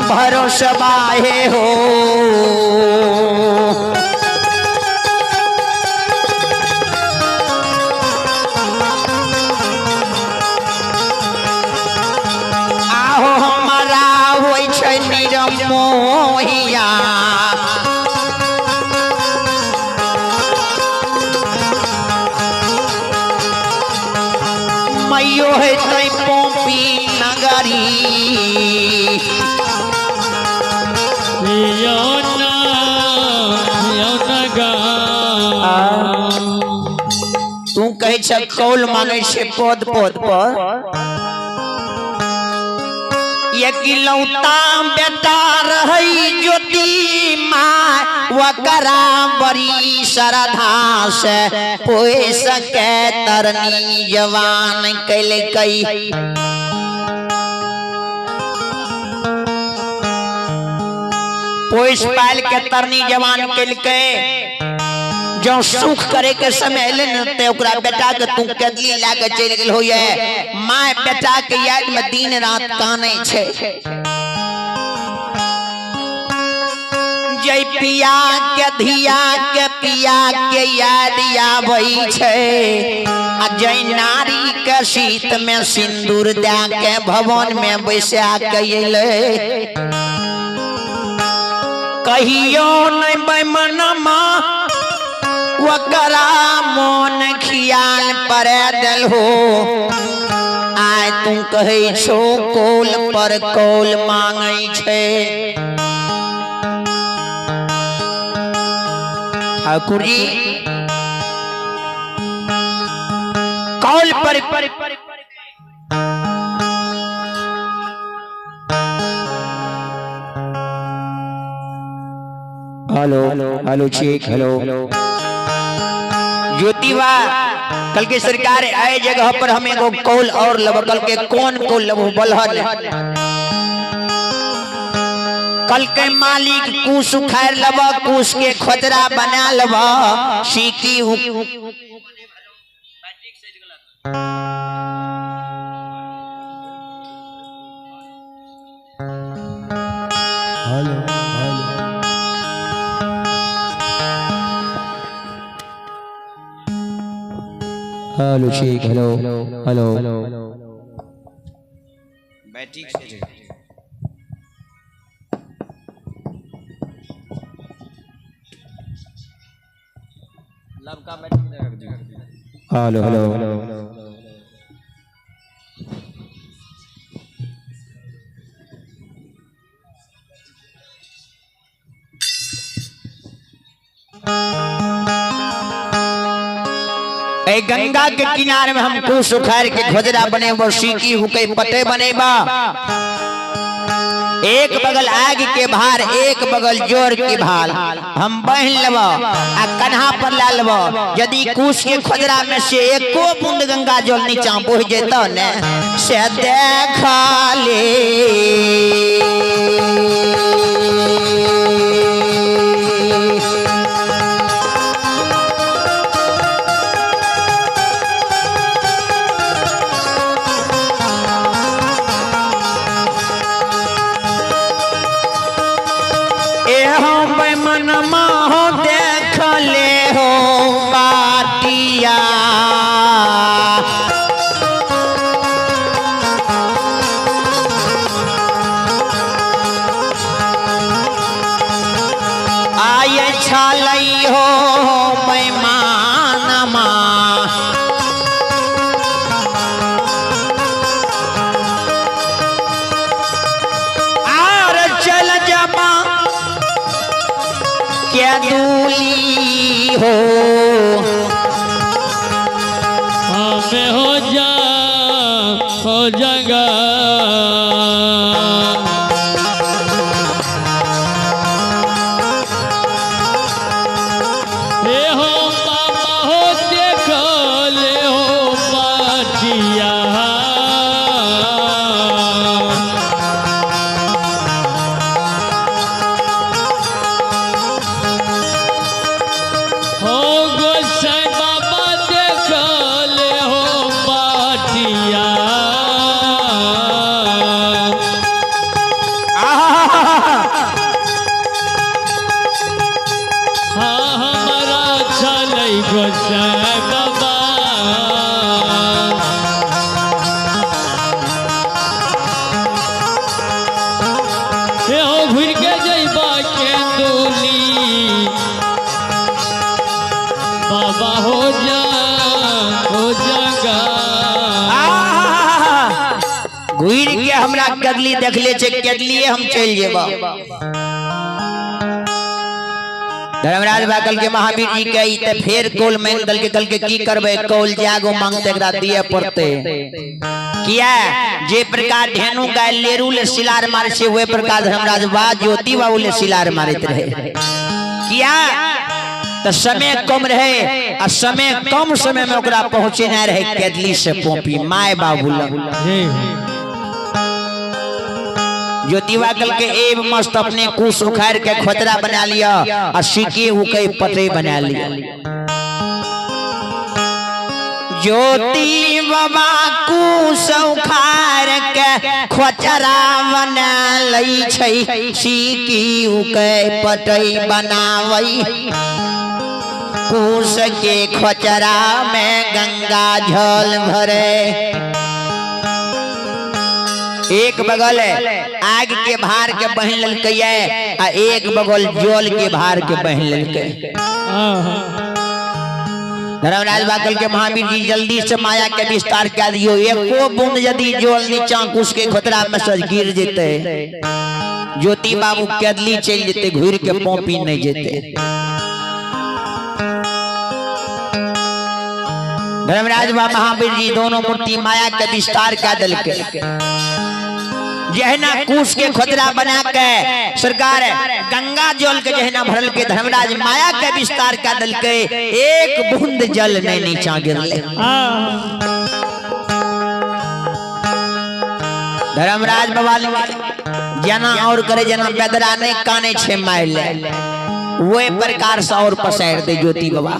A: भरोसा बाहे हो। आहो हमारा होइ छै निरमोहिया, मैयो हेतै पोपी नगरी। तू कहै छ कौल मांगै छै पद पद पर, इकलौता बेटा रहै ज्योति my वकरा बड़ी श्रद्धा से पोस के तरनी जवान केलकै। पोस पाल के तरनी जवान केलकै। जो सुख करे के समय एलै ने ते ओकरा बेटा के तू केदली लए के चलि गेल होइए। My बेटा के याद में दिन रात कानै छै। जय पिया के धिया के पिया के याद आबै छै, आ जय नारी के शीत में सिंदूर दए के भवन में बैसा के एलै। कहियो नहि बेमनमा वकरा मोन खियाल पड़े दिल हो। आय तू कहै छो कौल पर कौल मांगै छै। ठाकुर जी कौल पर हेलो हेलो ठीक हेलो ज्योतिबा कल के सरकार आए जगह पर हम एगो कौल और लब। कल के कौन कौल लब बलहन कल के मालिक कूस उखाड़ लब, कूस के खोजरा बना लब, सीकी
B: हेलो हेलो।
A: हेलो ठीक हेलो हेलो बैटिक से लव का बैटिंग। हेलो हेलो ए गंगा के किनारे में हम कुश उखाड़ के घोजरा बनेबो, सीकी हुके पटे बनेबा। एक बगल आग के भार, एक बगल जोर के भाल, हम बहन लेब आ कन्हा पर ला लेब। यदि कुश के खोजरा में से एको बूंद गंगा जल नीचा बह जेतो ने से देखा ले। मनमा हो देख ले हो बाटिया, आय छलई हो बेमानमा। आर चल जमा क्या दूली हो,
B: हमें हो जा हो जगह। हे हो बाबा हो देख ले हो बाटिया, हो गोसाई बाबा देख ले हो बाटिया। हाँ हमारा चलै गोसाई बाबा। हे हो घुर के जइबा के डोली, बाबा हो जा हो जगा।
A: घुर के हमरा कदली देखले छे, कदलिए हम चल जेबा। धर्मराज बाकल के महावीर जी के ई ते फेर कोल मैन दल के कल के की करबे, कोल जागो मांगते एकरा दिए पड़ते। किया जे प्रकार ढेनु गाय लेरू ले सिलार मारे छे, वे प्रकार धर्मराज बा ज्योति बाबू ले सिलार मारत रहे। किया तो समय कम रहे आ समय कम समय में ओकरा पहुंचे ना रहे केदली से पोपी my बाबू लग। ज्योतिबा कल के एब मस्त अपने कुश उखाड़ के खोतरा बना लिया आ सिके उके पटे बना लिया। ज्योति बाबा कुश उखाड़ के खोचरा बना लई छै, सिकी उके पटे बनावई। कुश के खोचरा में गंगा जल भरे। एक बगल आग के भार के बहन ललकै आ एक बगल जल के भार के बहन ललकै। धर्मराज बाकल के महावीर जी जल्दी से माया के विस्तार कर दियो, एको बूंद यदि जल नीचा कुश के खोतरा में से गिर जेते, ज्योति बाबू केदली चल जेते, घुर के पौपी नहीं जेते। धर्मराज बा महावीर जी दोनों मूर्ति माया के विस्तार कर दिलके। जहना कुश के खोतरा बना के सरकार गंगा जल के जहना भरल के धर्मराज माया के विस्तार कर दिलके, एक बूंद जल नहीं नीचा गिरले। धर्मराज बाबा जना और करे जना बेदरा नहीं काने छे माइले, वे प्रकार से और पसार दे ज्योति बाबा।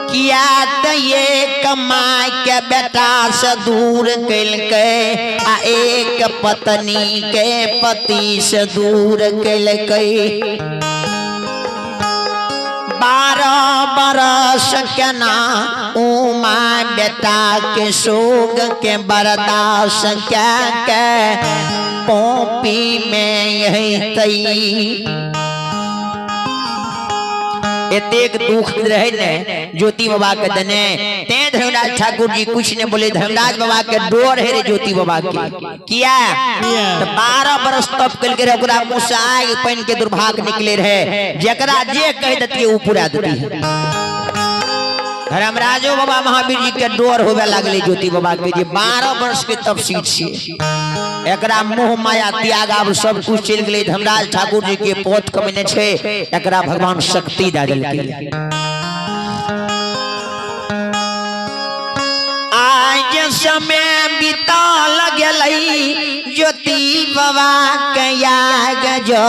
A: किया त ये कमाई के बेटा से दूर कलकै आ एक पत्नी के पति से दूर कलकै। 12 बरस केना उमा बेटा के सोग के बर्दाश्त क्या के पोपी में यही तई। एतेक दुख रहे ने ज्योति बाबा के देने, ते धर्मराज ठाकुर जी कुछ ने बोले। धर्मराज बाबा के डोर है रे ज्योति बाबा के, किया तो 12 बरस तप कल के ओकरा मुंह से आग पानि के दुर्भाग्य निकले रहे, जकरा जे कह देती उ पूरा देती है। धर्मराजो बाबा महावीर जी के डोर होवे लागले ज्योति बाबा के, जे 12 वर्ष के तपसी छियै, एकरा मोह माया त्याग आब सब कुछ चलि गेलै। धर्मराज ठाकुर जी के पोत कमेने छै, एकरा भगवान शक्ति दए देलकै। आज समय बीता लगलै ज्योति बाबा के याग जो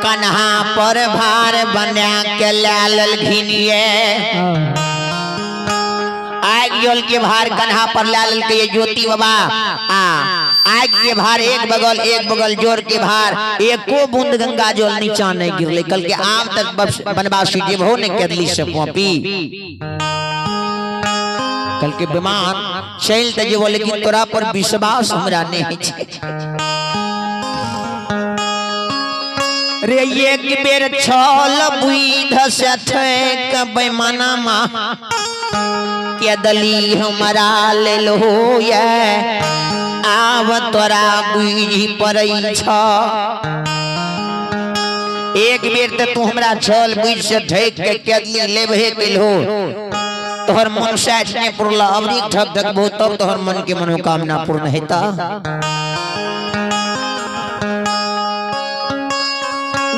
A: कन्हा पर भार बना के ला लेल घिनिए। आग जल के भार कन्हा पर ला लेलकै ये ज्योति बाबा। आ आग के भार एक बगल जोर के भार, एको बूंद गंगा जल नीचा नहीं गिरले। कल के आम तक बनवासी जेबहो नहीं करली से पॉपी। कल के विमान चल त जेबो, लेकिन तोरा पर विश्वास हमरा नहीं छै। रे एक बेर छल बुध से ठेक बेमाना मा के दली हमरा लेल हो ये, आब तोरा बुझि पड़ै छ। एक बेर त तू हमरा छल बुझि से ठेक के केदली लेबहे केल हो, तोहर मन साठ नहीं पुरला, अबरी ठक ठक बहुत तब तोहर मन के मनोकामना पूर्ण हेता।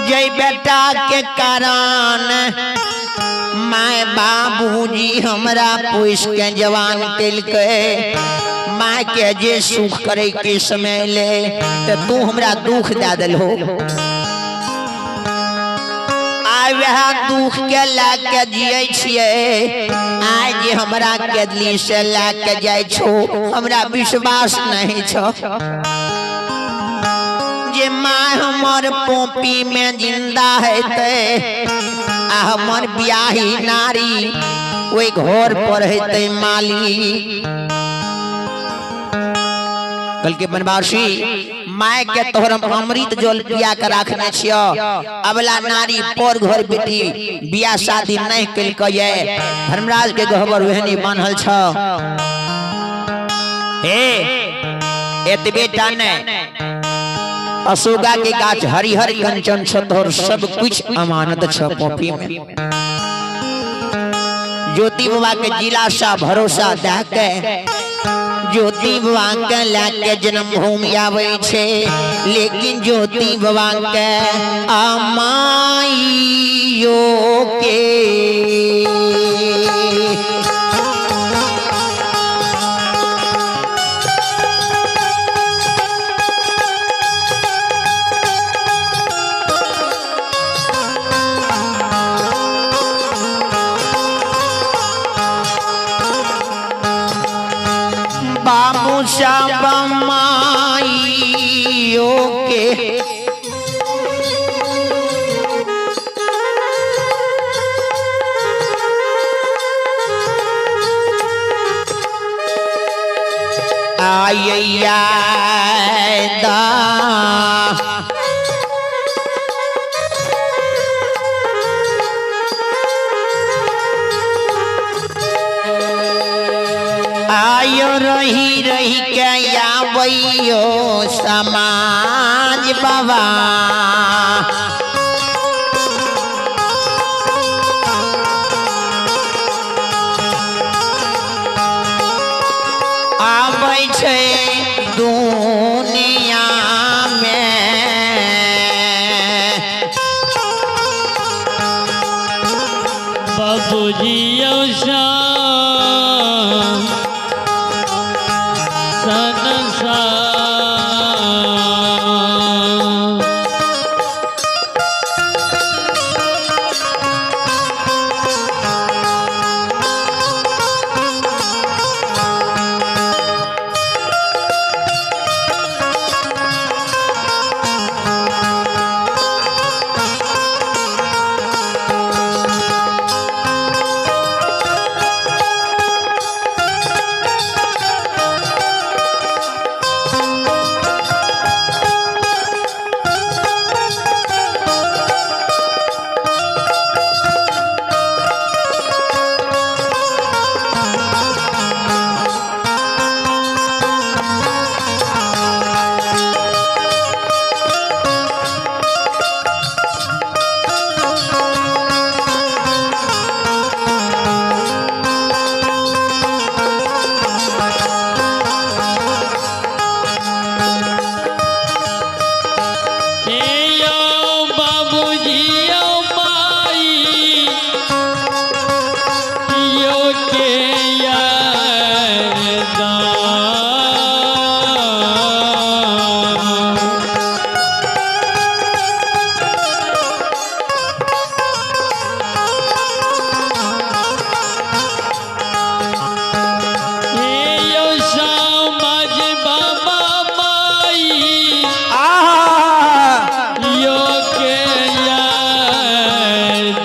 A: जय बेटा के कारण my बाबूजी हमरा पोस के जवान केलकै, my के जे सुख करे के समय ले त तू हमरा दुख दे देलहो। आइ वएह दुख के लए के जियै छियै, आइ जे हमरा केदली से लए के जाइ छो हमरा विश्वास नहीं छो जे माय हमर पोपी में जिंदा हेतै आ हमर बियाही नारी ओहि घर पर हेतै माली। कल के बनवासी my के तोहर हम अमृत जल पिया के राखने छियो, अबला नारी पर घर बेटी बियाह शादी नहीं केलकै, धर्मराज के गहबर ओहने बान्हल छ। हे एतबे टा नहीं, अशोका के गाछ हरिहर कंचन छ तोहर सब कुछ अमानत छ पोपी में। ज्योति बाबा के जिला सा भरोसा दे के ज्योति बाबा के लए के जन्मभूमि आबै छै, लेकिन ज्योति बाबा के अमाइयो के बाबू साहब माइयो के आइया दा आयो रही रही के आबैयो समाज बाबा। आबै छै दुनिया में
B: बाबूजी संसार।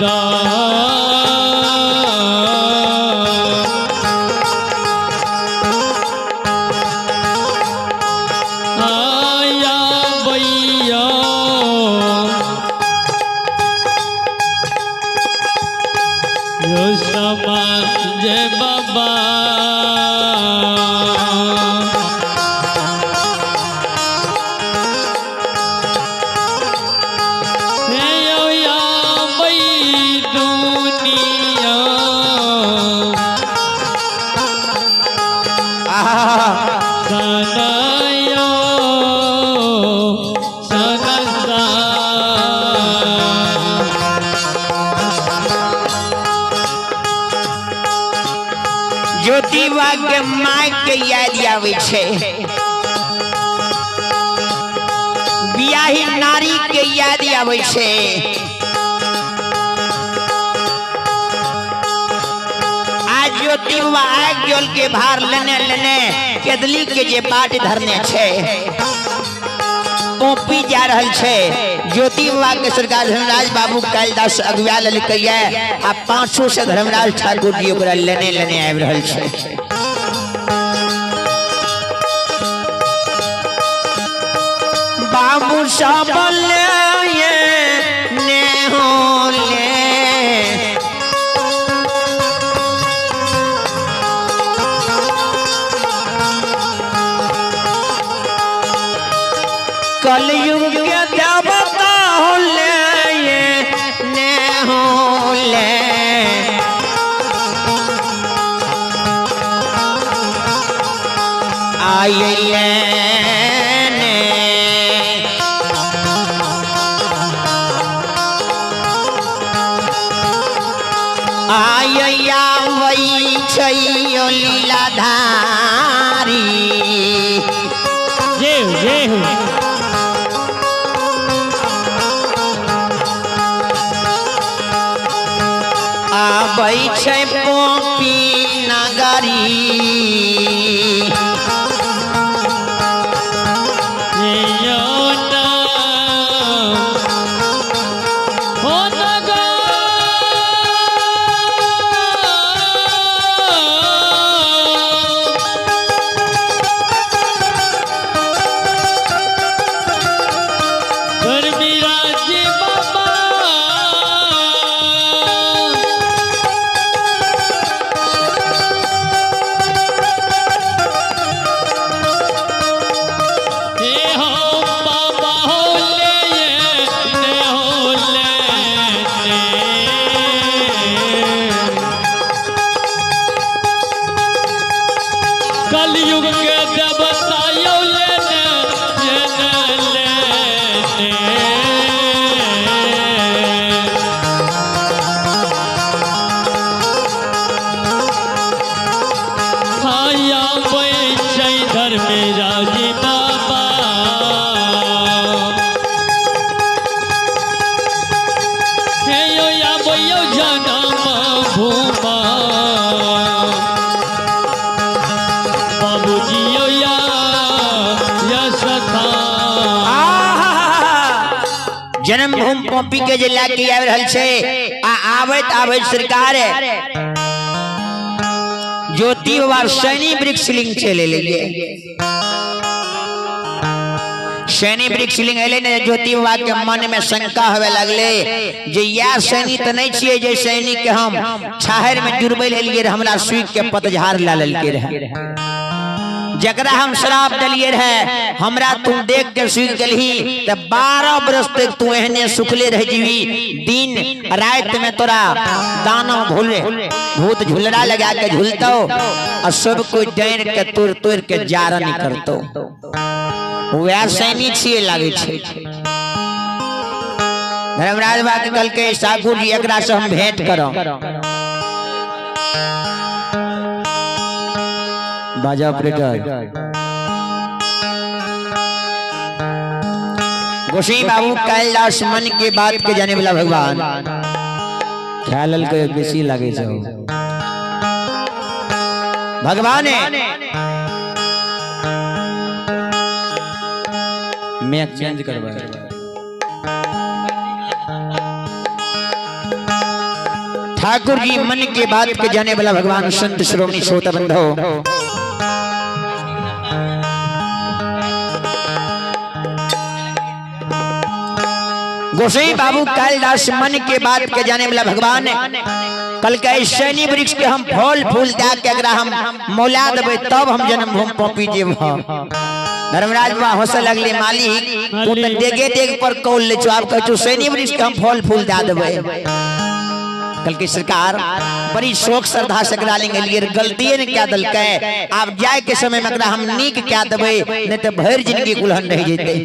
B: दा आया भैया यो समाज बाबा हे यो या बई दुनिया
A: आहा
B: सनयो सनसा
A: ज्योतिबा के माय के याद आवे छै, बियाही नारी के याद आवे छै। आज ज्योतिबा आग जल के भार लेने लेने केदली के जे बाट धरने छै, पोपी जा रहल छै। ज्योतिबा के सरकार धर्मराज बाबू कालिदास अगुआ लेलकै आ पांचों से धर्मराज ठाकुर जी ओकरा लेने लेने आबि रहल छै। बाबू सब ले ने हो ले कलयुग के देवता होले ने होले आइले ने। आय आबै छै लीलाधारी।
B: जय हो जय हो।
A: आबै छै पोपी नगरी।
B: यो ना हो नगा धर्मराज बाबा हे हो बाबा हो ले ने हो ले ने। कलयुग के देवता यो ले ने ले ने ले ने। आया वै धर्मराज बाबा हे यो या वयो जनम भूमा बाबूजी यो या यशथा।
A: आहा! जन्मभूमि पोपी के जे लए के आबि रहल छै आ आबैत आबैत सरकार ज्योति बाबा शनि वृक्ष लिंग चलि एलियै। शनि वृक्ष लिंग एलै ने, ज्योति बाबा के मन में शंका होवे लगले जे इएह शनि तऽ नहि छियै जे शनि के हम छाहरि में जुड़बै लए एलियै रहए, हमरा सुइख के पतझाड़ लए लेलकै रहए, जकरा हम श्राप देलियै रहे हमरा तू देख के सुख गेलही तऽ 12 बरस तक तू एहने सुखले रह जीवी, दिन रात में तोरा दाना भूल भूत झुलरा लगा के झुलतो और सब कोई डर के तोड़ तोड़ के जारन करतो। वएह सैनी छियै लागै छै। धर्मराज बाबा के कहलकै ठाकुर जी एकरा से हम भेंट करब। बाजा ऑपरेटर गोसाई बाबू कैलाश मन के बात के जाने वाला भगवान ख्याल के बेसी लागे छै भगवान है। मैं चेंज करवा ठाकुर जी मन के बात के जाने वाला भगवान संत श्रोमणी श्रोता बंधो। गोसाई बाबू कालिदास मन के बात के जाने वाला भगवान कल के सैनी वृक्ष के हम फल फूल दे के अगर हम मौला देबै तब हम जन्मभूमि पहुंची जेब। धर्मराज बाबा हंसे लगले, मालिक तू तो देगे देग पर कौल ले छो, आप कहै छो सैनी वृक्ष के हम फल फूल दे देबै। कल की सरकार बड़ी शोक श्रद्धा से एकरा लेंगे लिए गलती ने क्या दलकै, आप जाए के समय में एकरा हम नीक क्या देबै, नहीं तो भरि जिंदगी कुलहन रह जेतै।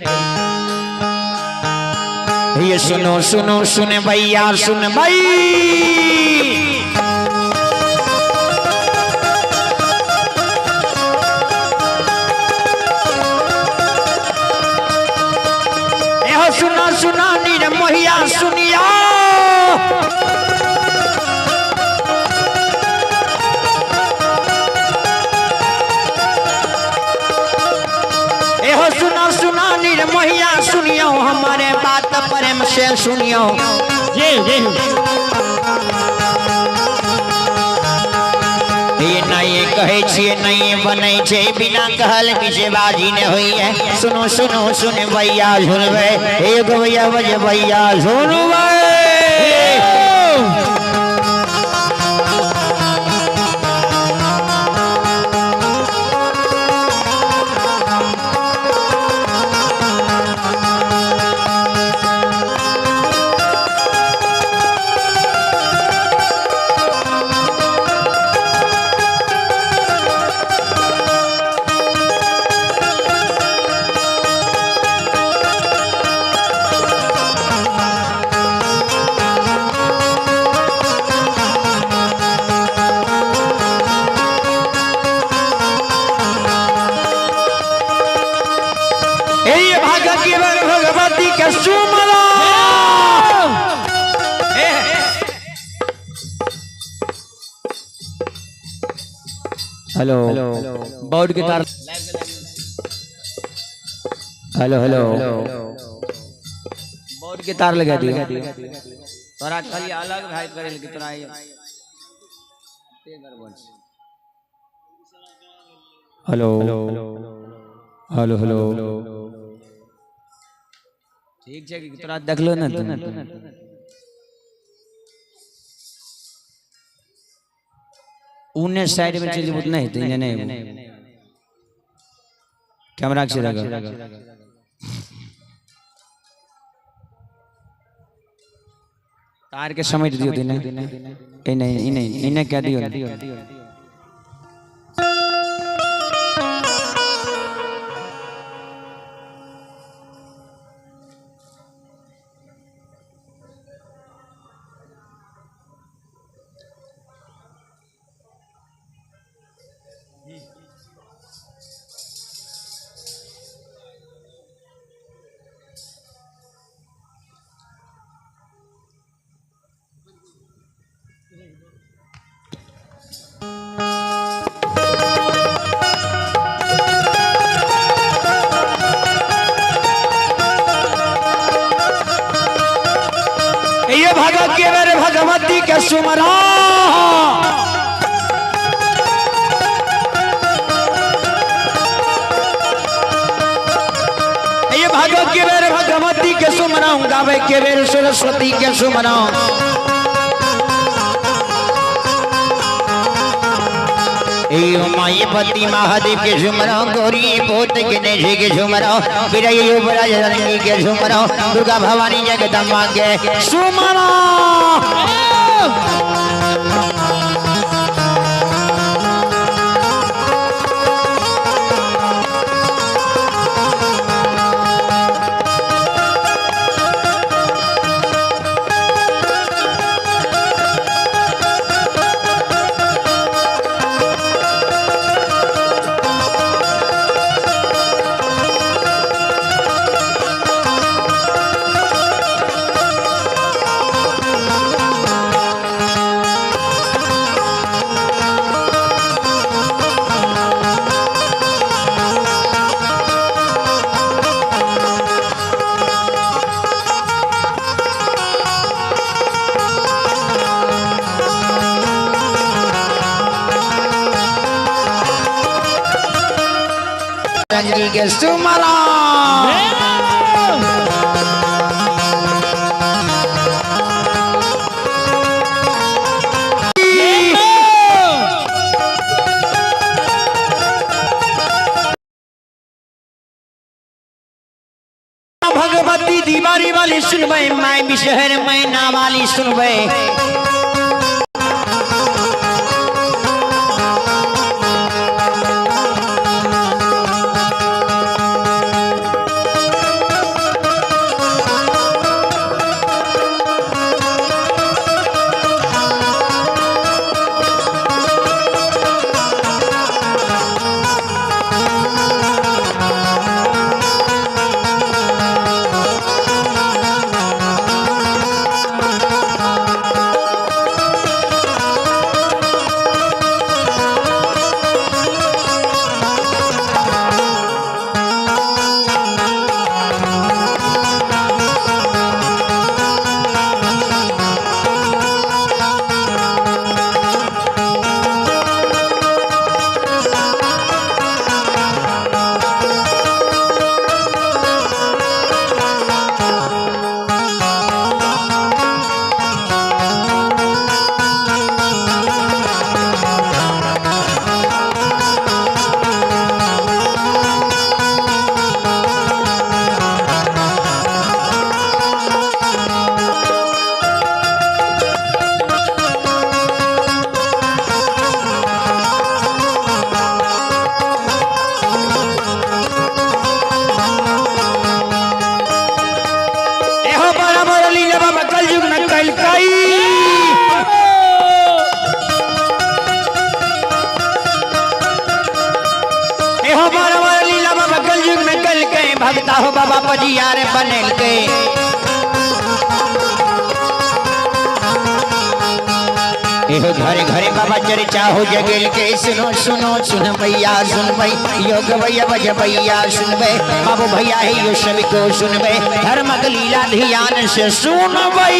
A: ये सुनो सुनो सुन भैया सुन भाई, सुना सुना नीर मोहिया सुनिया, एहो सुना सुना नीर मोहिया सुनियो, हमारे बात प्रेम से सुनियो।
B: जय जय।
A: ये नहीं कहे छिए नहीं बने छे, बिना कहल बिजबाजी ने होई है। सुनो सुनो सुन भैया सुनबे, एक भैया बज भैया सुनबे। भगवती के सुमरा। हेलो बोर्ड के तार। हेलो हेलो बोर्ड के तार लगा दियो।
C: तोरा खाली अलग भाई करे लेकिन तोरा ये गड़बड़।
A: हेलो हेलो हेलो
C: ठीक छै कि तोरा देखलो ना तू।
A: उने साइड में चल जेबू नहीं तो इने नहीं कैमरा के सीधा कर। तार के समेट दियो इने इने इने इने क्या दियो। ये भगत के मेरे भगवती के सुमरा। ये भगत के मेरे भगवती के सुमरा, गावे के मेरे सरस्वती के सुमरा। माई पति महादेव के झुमरा, गौरी पोत गणेश के झुमरा, बिरई युवराज रंगी के झुमरा, दुर्गा भवानी जगदम्बा के सुमरा। बजरंग जी के सुमरा। भगवती दीवारी वाली सुनबै, my Bishahar मैना वाली सुनबै। एहो बड़ा बड़ा लीला बाबा कलयुग में कलकई। एहो बड़ा बड़ा लीला बाबा कलयुग में कलकई, भगता हो बाबा पजियार बनल के। एहो घरे घरे बाबा चर्चा हो जगेल के। सुनो सुनो सुन भैया सुनबै, योग भैया बज भैया सुनबै, बाबू भैया है यो सब को सुनबै, धर्मक लीला ध्यान से सुनबै।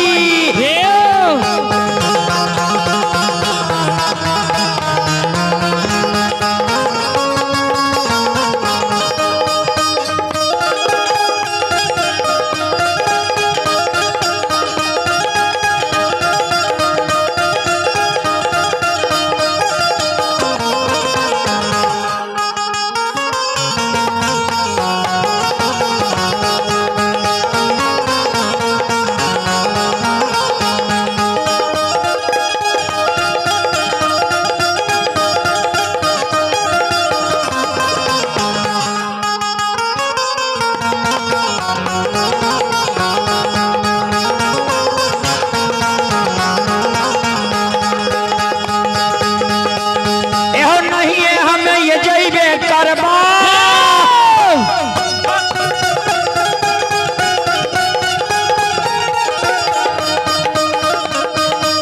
A: एहो नहीं है हमें ये जइबे करबा।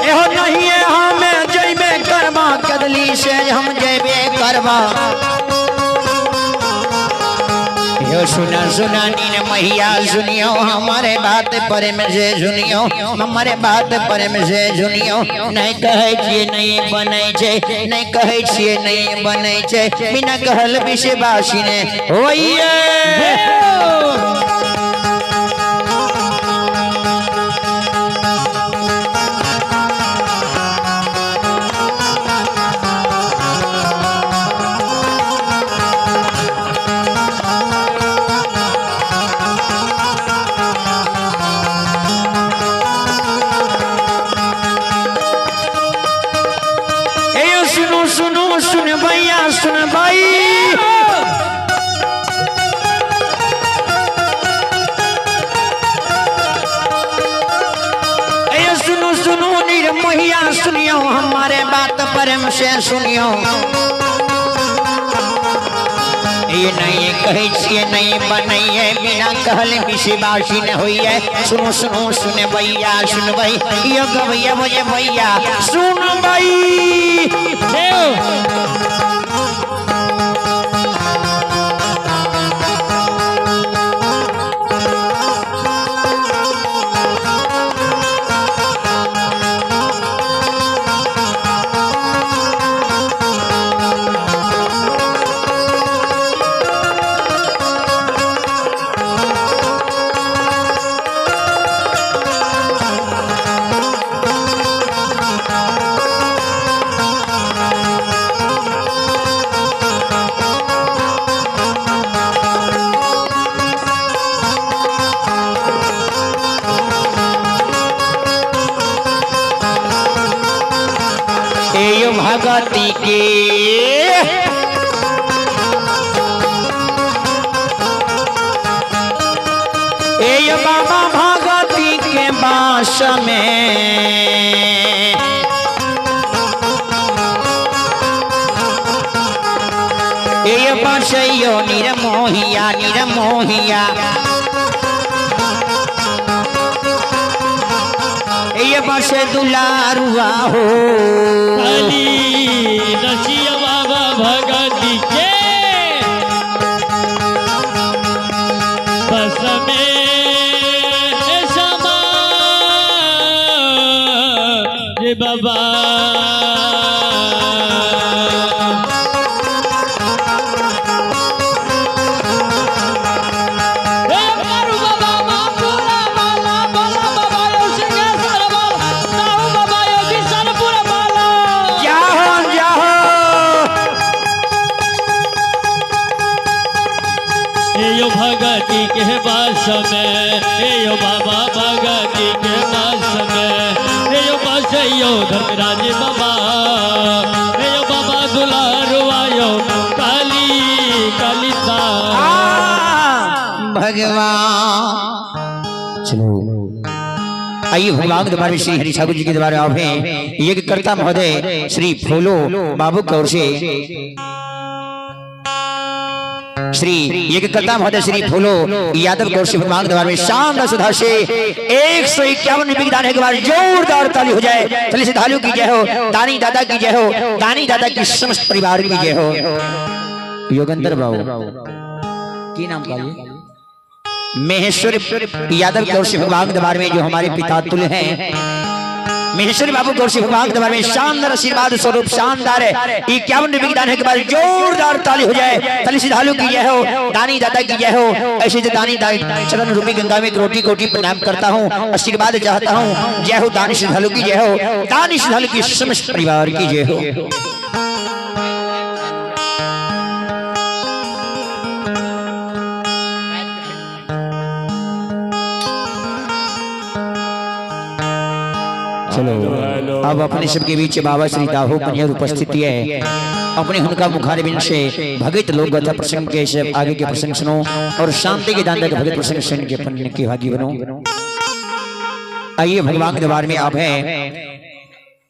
A: एहो नहीं है हमें जइबे करबा, कदली से हम जइबे करबा। यो सुना सुना नीन मैया सुनियो, हमारे बात प्रेम से सुनियो, हमारे बात प्रेम से सुनियो। नहीं कहै छियै नहीं बनै छै, नहीं कहै छियै नहीं बनै छै, बिना कहल विश्वासी ने होइए। ए सुनो सुनो सुन भैया सुन भाई, ए सुनो सुनो निर्मोहिया सुनियो, हमारे बात प्रेम से सुनियो। ये नहीं कहै छियै नहीं बनैये, बिना कहल विश्वासी न होइए। सुनो सुनो सुन भैया सुनबै, यो गवैया बजे भैया सुनबै। ए भगती के ए बाबा भगती के बास में ए बसैयो निरमोहिया निरमोहिया ए बस दुलारुआ हो।
B: काली रसिया बाबा भगती के बस में समा रे बाबा। ए करू बाबा मापुरा बाला बाला बाबा यो सिंहेश्वर बाला साहू बाबा यो किशनपुर बाला।
A: जाहो जाहो।
B: हे यो भगती के बास में, हे यो बाबा भगती के बास में, हे यो बस यो धर्मराज बाबा, हे यो बाबा दुलारुआयो काली कालिता।
A: भगवान चलो आइए भगवान के द्वार में श्री हरि ठाकुर जी के द्वारा आप हैं यज्ञकर्ता महोदय श्री फूलो बाबू कौर से श्री यज्ञकर्ता महोदय श्री फूलो यादव कौर से भगवान के द्वार में शानदार सुधा से 151 रुपये की दान है। एक बार जोरदार ताली हो जाए। चलिए श्रद्धालु की जय हो, दानी दादा की जय हो, दानी दादा की समस्त परिवार की जय हो। योगेंद्र बाबू की नाम का महेश्वर यादव की ओर से भगवान के दरबार में जो हमारे पिता तुल्य हैं महेश्वर बाबू की ओर से भगवान के दरबार में शानदार आशीर्वाद स्वरूप शानदार 51 रुपये की दान है। एक बार जोरदार ताली हो जाए। ताली श्रद्धालु की जय हो, दानी दादा की जय हो। ऐसे जो दानी दानी चरण रूपी गंगा में रोटी कोटी प्रणाम करता हूँ, आशीर्वाद चाहता हूँ। जय हो दानी श्रद्धालु की जय हो, दानी श्रद्धालु की समस्त परिवार की जय हो। चलो अब अपने सबके बीच बाबा श्री दाहो कन्हैया उपस्थिति है। अपने उनका मुखारबिंद से भगत लोक गाथा प्रसंग के से आगे के प्रसंग सुनो और शांति के दान के भगत प्रसंग सुन के पुण्य के भागी बनो। आइए भगवान के दरबार में आप हैं।